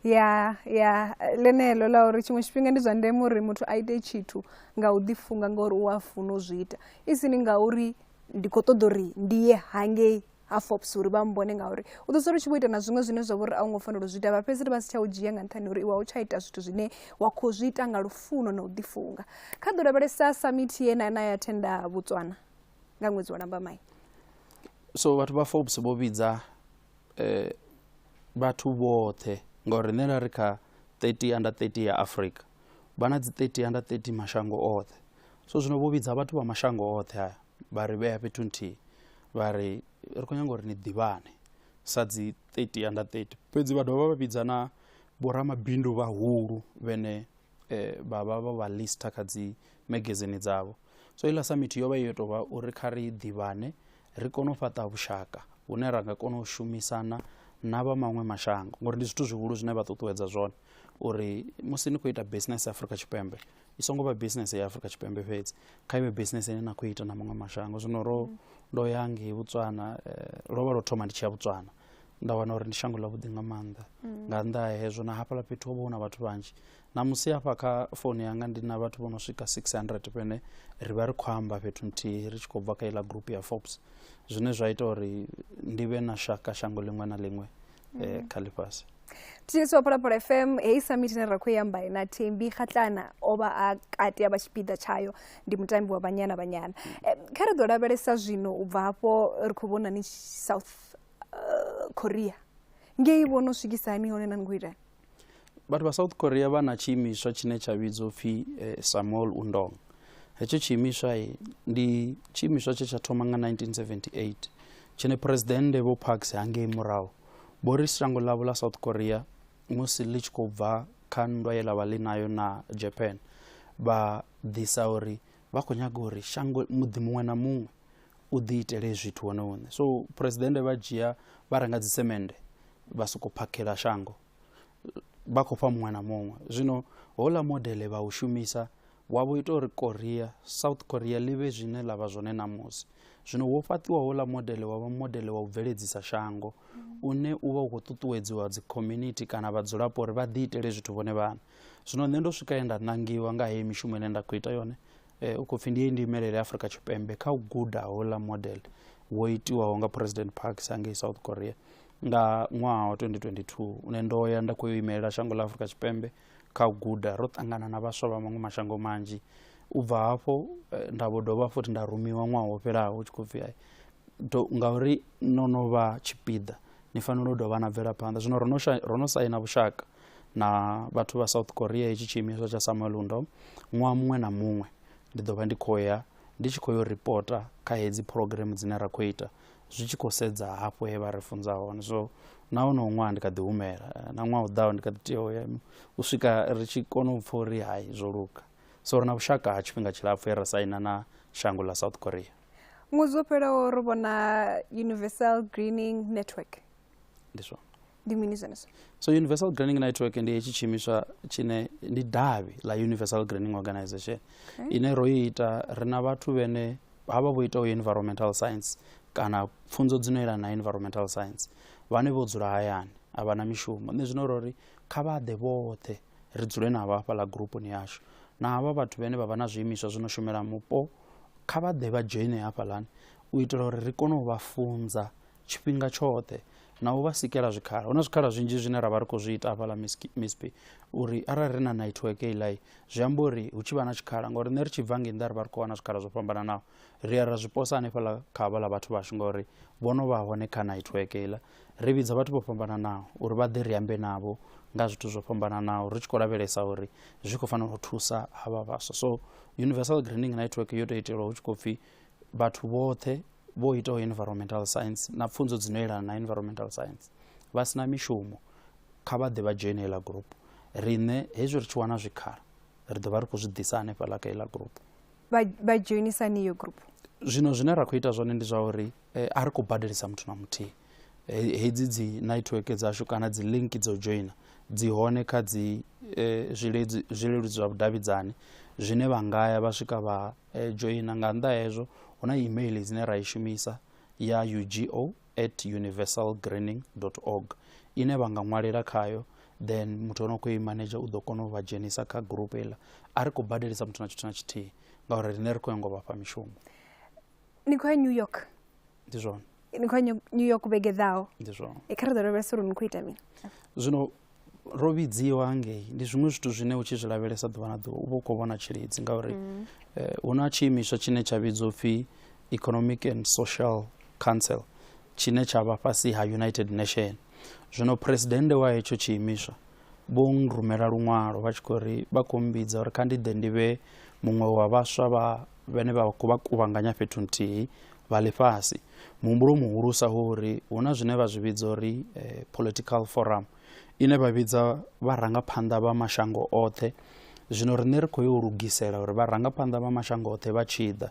Ya ya ḽeneḽo ḽa uri tshiṅwe tshifhinga ndi zwa ndeme uri muthu a ite tshithu nga u ḓifunga, ngauri u a funa u zwi ita, i sini ngauri ndi khou ṱoḓa uri ndi ye hangei ha Forbes uri vha mbone, ngauri u ḓo sala u tshi vho ita na zwiṅwe zwine zwa vha uri a u ngo fanela u zwi ita, vha fhedzisela vha si tsha u dzhia nga nṱhani uri iwe a u tsha ita zwithu zwine wa khou zwi ita nga lufuno na u ḓifunga. Kha ḓo lavhelesa summit ye na ya thenda Botswana nga ṅwedzi wa Lambamai. So vhathu vha Forbes vho vhidza vhathu vhoṱhe, ngauri nṋe ri kha 30 under 30 ya Africa, vha na dzi 30 under 30 mashango oṱhe. So zwino vho vhidza vhathu vha mashango oṱhe haya, vha ri vhea fhethu nthihi, vha ri ri khou nyanga uri ni ḓivhane sa dzi 30 under 30. Fhedzi vha dovha vha vhidza na vhoramabindu vhahulu vhene vha vha vha vha lista kha dzi magazine dzavho. So iḽa summit yo vha yo tou vha uri kha ri ḓivhane, ri kone u fhaṱa vhushaka hune ra nga kona u shumisana na vha maṅwe mashango, ngori ndi zwithu zwihulu zwine vha ṱuṱuwedza zwone uri musi ni khou ita business Afrika Tshipembe, i songo vha business ya Afrika Tshipembe fhedzi, kha iwe business ine na khou ita na maṅwe mashango. Zwino ro ndo ya ngei Botswana, lwo vha lwo thoma ndi tshi ya Botswana, nda wana uri ndi shango ḽavhuḓi nga maanḓa. Nga nnḓa ha hezwo na hafhaḽa fhethu ho vha hu na vhathu vhanzhi. Na musi hafha kha founu yanga ndi na vhathu vho no swika 600 vhene ri vha ri khou amba fhethu nthihi ri tshi khou bva kha iḽa group ya Forbes, zwine zwa ita uri ndi vhe na shaka shango ḽiṅwe na ḽiṅwe kha ḽifhasi. Thetshelesi wa Phalaphala FM, heyi summit ine ra khou i amba na Thembi Kgatlana o vha a kati a vha tshipiḓa tshayo, ndi mutambi wa Banyana Banyana. Kha ri ḓo lavhelesa zwino u bva hafho ri khou vhona ni South Korea, ngei vho no swikisa hani hone na ni khou itani? Vhathu vha South Korea vha na tshiimiswa tshine tsha vhidzwa upfhi Samuel Undong. Hetsho tshiimiswa ndi tshiimiswa tshe tsha thoma nga 1978, tshine presidennde Vho Parks hangei murahu vho ri shango ḽavho ḽa South Korea musi ḽi tshi khou bva kha nndwa ye ḽa vha ḽi nayo na Japan, vha ḓisa uri vha khou nyaga uri shango muḓi muṅwe na muṅwe u ḓi itele zwithu wone muṋe. So presidennde vha dzhia vha renga dzi semende vha soko phakhela shango, vha khou fha muṅwe na muṅwe. Zwino houḽa modele vha u shumisa wa vho ita uri Korea, South Korea ḽi vhe zwine ḽa vha zwone ṋamusi. Zwino wo fhaṱiwa houḽa modele wa vha modele wa u bveledzisa shango, une u vha u khou ṱuṱuwedziwa dzi community kana vhadzulapo uri vha ḓi itele zwithu vhone vhaṋe. Zwino nṋe ndo swika he nda ṋangiwa nga heyi mishumo ine nda khou ita yone, u khou pfhi ndi ye ndi imelele Afrika Tshipembe kha u guda houḽa model wo itiwaho nga President Parks hangei South Korea nga ṅwaha wa 2022, une ndo ya nda khou yo imelela shango ḽa Afrika Tshipembe kha u guda. Ro ṱangana na vhaswa vha maṅwe mashango manzhi. U bva hafho nda vho dovha futhi nda rumiwa ṅwaha wo fhelaho hu tshi khou pfhi ngauri no no vha tshipiḓa ni fanela u dovha na bvela phanḓa. Zwino ro no saina vhushaka na vhathu vha South Korea, hetshi tshiimiswa tsha Samuel Undong. Ṅwaha muṅwe na muṅwe ndi ḓo vha ndi khou ya ndi tshi khou yo ripota kha hedzi program dzine ra khou ita, zwi tshi khou sedza hafho he vha ri funza hone. So na honoho ṅwaha ndi kha ḓi humela, na ṅwaha u ḓaho ndi kha ḓi tea u ya u swika ri tshi kona u pfha uri hai zwo luga. So ri na vhushaka ha tshifhinga tshilapfhu he ra saina na shango ḽa South Korea. Ṅwedzi wo fhelaho ro vhona Universal Greening Network. Ndi zwone. Ndi mini zwenezwo? So Universal Greening Network ndi hetshi tshiimiswa tshine ndi davhi ḽa Universal Greening Organization ine ro ita ri na vhathu vhene havha vho itaho environmental science kana pfunzo dzino yelana na environmental science, vhane vho dzula hayani a vha na mishumo. Nṋe zwino ro ri kha vha ḓe vhoṱhe ri dzule navho hafhaḽa gurupuni yashu, na havha vhathu vhane vha vha na zwiimiswa zwi no shumela mupo kha vha ḓe vha dzhoine hafhaḽani u itela uri ri kone u vha funza tshifhinga tshoṱhe na u vha sikela zwikhala. Hu na zwikhala zwinzhi zwine ra vha ri khou zwi ita hafhaḽa Miss P, uri arali ri na network heiḽai zwi amba uri hu tshi vha na tshikhala, ngori nṋe ri tshi bva ngei nnḓa ri vha ri khou wana zwikhala zwo fhambananaho, ri ya ra zwi posa hanefhaḽa kha havhaḽa vhathu vhashu ngori vho no vha hone kha network heiḽa. Ri vhidza vhathu vho fhambananaho uri vha ḓe ri ambe navho nga zwithu zwo fhambananaho ri tshi khou lavhelesa uri zwi khou fanela u thusa havha vhaswa. So Universal Greening Network yo tou itelwa hu tshi khou pfhi vhathu vhoṱhe vho itaho environmental science na pfunzo dzino yelana na environmental science vha sina mishumo kha vha ḓe vha dzhoine heiḽa group. Riṋe hezwi ri tshi wana zwikhala ri ḓo vha ri khou zwi ḓisa hanefhaḽa kha heiḽa group. Vha dzhoinisani iyo group? Zwino zwine ra khou ita zwone ndi zwa uri a ri khou badelisa muthu na muthihi. Hedzi dzi network dzashu kana dzi link dzo joina dzi hone kha dzi zwileludzi zwa vhudavhidzani zwine vha ngaya vha swika vha joina. Nga nnḓa hezwo hu na email dzine ra i shumisa ya ugo@universalgreening.org ine vha nga ṅwalela khayo, then muthu ono khou i manager u ḓo kona u vha dzhenisa kha group heiḽa. A ri khou badelisa muthu na tshithu na tshithihi ngauri riṋe ri khou nyanga u vha fha mishumo. Ni khou ya New York? Ndi zwone. Ni khou ya New York vhege ḓaho? Ndi zwone. Kha ri ḓo lavhelesa uri ni khou ita mini. Zwino ro vhidziwa hangei ndi zwiṅwe zwithu zwine u tshi zwi lavhelesa ḓuvha na ḓuvha u vha u khou vhona tshilidzi ngauri hu na tshiimiswa tshine tsha vhidzwa upfhi Economic and Social Council tshine tsha vha fhasi ha United Nation. Zwino presidennde wa hetsho tshiimiswa vho nrumela luṅwalo vha tshi khou ri vha khou mmbidza uri kha ndi ḓe ndi vhe muṅwe wa vhaswa vha vhane vha khou vha kuvhanganya fhethu nthihi vha ḽifhasi. Muhumbulo muhulusa hu uri hu na zwine vha zwi vhidza uri political forum ine vha vhidza vharangaphanḓa vha mashango oṱhe. Zwino riṋe ri khou yo lugisela uri vharangaphanḓa vha mashango oṱhe vha tshi ḓa,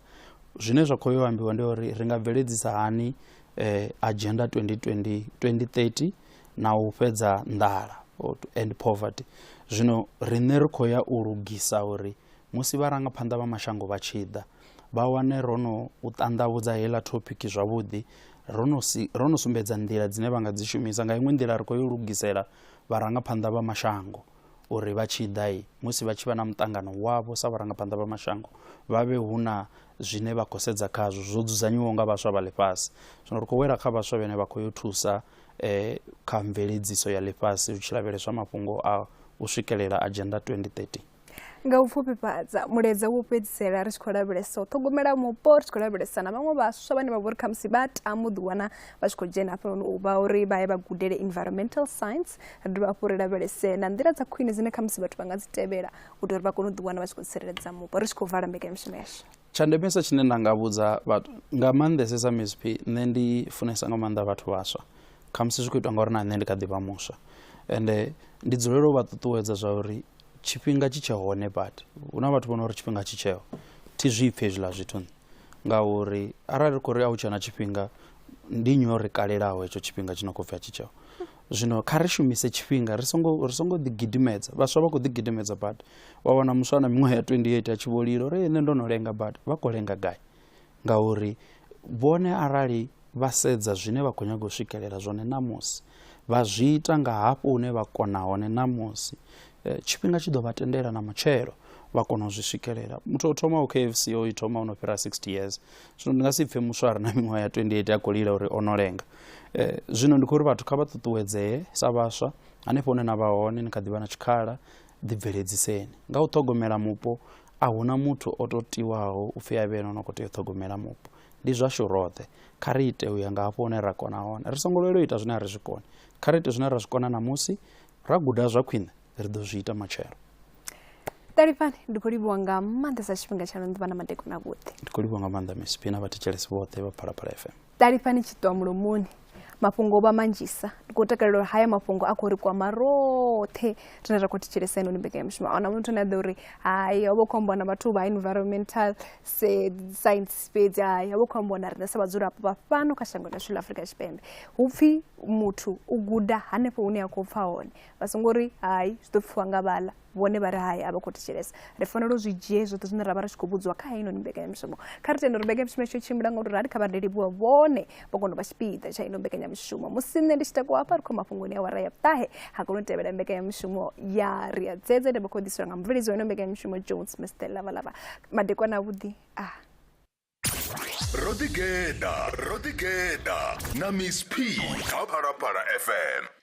zwine zwa khou yo ambiwa ndi uri ri nga bveledzisa hani agenda 2020 2030 na u fhedza nḓala and poverty. Zwino riṋe ri khou ya u lugisa uri musi vharangaphanḓa vha mashango vha tshi ḓa vha wane ro no u ṱanḓavhudza heiḽa topic zwavhuḓi, ro no sumbedza nḓila dzine vha nga dzi shumisa. Nga iṅwe nḓila ri khou yo lugisela vharangaphanḓa vha mashango uri vha tshi ḓa musi vha tshi vha na muṱangano wavho sa vharangaphanḓa vha mashango vha vhe hu na zwine vha khou sedza khazwo zwo dzudzanyiwaho nga vhaswa vha ḽifhasi. Zwino ri khou wela kha vhaswa vhane vha khou yo thusa kha mveledziso ya ḽifhasi hu tshi lavheleswa mafhungo a u swikelela agenda 2030. Nga u pfufhifhadza mulaedza wo fhedzisela ri tshi khou lavhelesa u ṱhogomela mupo, ri tshi khou lavhelesa na vhaṅwe vhaswa vhane vha vhori khamusi vha tama u ḓiwana vha tshi khou dzhena hafhanoni u vha uri vha ye vha gudele environmental science, ri dovha hafhu ri lavhelese na nḓila dza khwine dzine khamusi vhathu vha nga dzi tevhela u itela uri vha kone u ḓiwana vha tshi khou tsireledza mupo, ri tshi khou vala mbekanyamushumo yashu. Tsha ndemesa tshine nda nga vhudza vhathu nga maanḓesesa Miss P, nṋe ndi funesa nga maanḓa vhathu vhaswa, khamusi zwi khou itwa ngauri na nṋe ndi kha ḓi vha muswa, ende ndi dzulela u vha ṱuṱuwedza zwa uri tshifhinga tshi tshe hone badi. Hu na vhathu vho no uri tshifhinga tshi tsheho, thi zwi pfhi hezwiḽa zwithu ngauri arali ri khou ri a hu tshena tshifhinga ndi nnyi o ri kalelaho hetsho tshifhinga tshi no khou pfhi a tshi tsheho. Zwino kha ri shumise tshifhinga, ri songo ḓi gidimedza. Vhaswa vha khou ḓi gidimedza badi, wa wana muswa na miṅwaha ya 28 a tshi vho lila uri nṋe ndo no lenga badi. Vha khou lenga gai? Ngauri vhone arali vha sedza zwine vha khou nyaga u swikelela zwone ṋamusi, vha zwi ita nga hafho hune vha kona hone ṋamusi, tshifhinga tshi ḓo vha tendela na mutshelo vha kona u zwi swikelela. Muthu o thomaho KFC o i thoma o no fhira 60 years, zwino ndi nga si pfhe muswa a re na miṅwaha ya 28 a khou lila uri o no lenga. Zwino ndi khou uri vhathu kha vha ṱuṱuwedzee sa vhaswa hanefho hune na vha hone, ni kha ḓi vha na tshikhala, ḓibveledziseni nga u ṱhogomela mupo. A huna muthu o to tiwaho u pfhi a vhe ene ono khou tea u ṱhogomela mupo, ndi zwashu roṱhe. Kha ri ite u ya nga hafho hune ra kona hone, ri songo lwela u ita zwine a ri zwi koni, kha ri ite zwine ra zwi kona ṋamusi, ra guda zwa khwine ri ḓo zwi ita matshelo. Ṱalifhani, ndi khou livhuwa nga maanḓesa tshifhinga tshaṋu, ndi vha na madekwana avhuḓi. Ndi khou livhuwa nga maanḓa Miss P na vhathetshelesi vhoṱhe vha Phalaphala FM. Ṱalifhani tshiṱwa mulomoni, mafhungo o vha manzhisa. Ndi khou takalela uri haya mafhungo a khou ri kwama roṱhe rine ra khou thetshelesa inoni mbekanyamushumo. A huna muthu ane a ḓo uri hai ho vha hu khou ambiwa na vhathu vha environmental science fhedzi, hai ho vha hu khou ambiwa na riṋe sa vhadzulapo vha fhano kha shango ḽashu ḽa Afrika Tshipembe. Hu pfhi muthu u guda hanefho hune a khou pfha hone, vha songo ri hai zwi ḓo pfhiwa nga vhaḽa vhone vha ri hai a vha khou thetshelesa. Ri fanela u zwi dzhie zwoṱhe zwine ra vha ri tshi khou vhudziwa kha heinoni mbekanyamushumo. Kha ri tende uri mbekanyamushumo yashu i tshimbila nga uri rali kha vha ri livhuwa vhone vha kona u vha tshipiḓa tsha ino mbekanyamushumo. Musi nṋe ndi tshi takuwa hafha ri khou mafhungoni a awara ya vhuṱahe, ha kona u tevhela mbekanyamushumo ya ri a dzedze ndi vha khou ḓiselwa nga mubveledzi wa ino mbekanyamushumo Jones Mr Lavalava. Madekwana avhuḓi a Ro ḓigeḓa, ro ḓigeḓa na Miss P kha Phalaphala FM.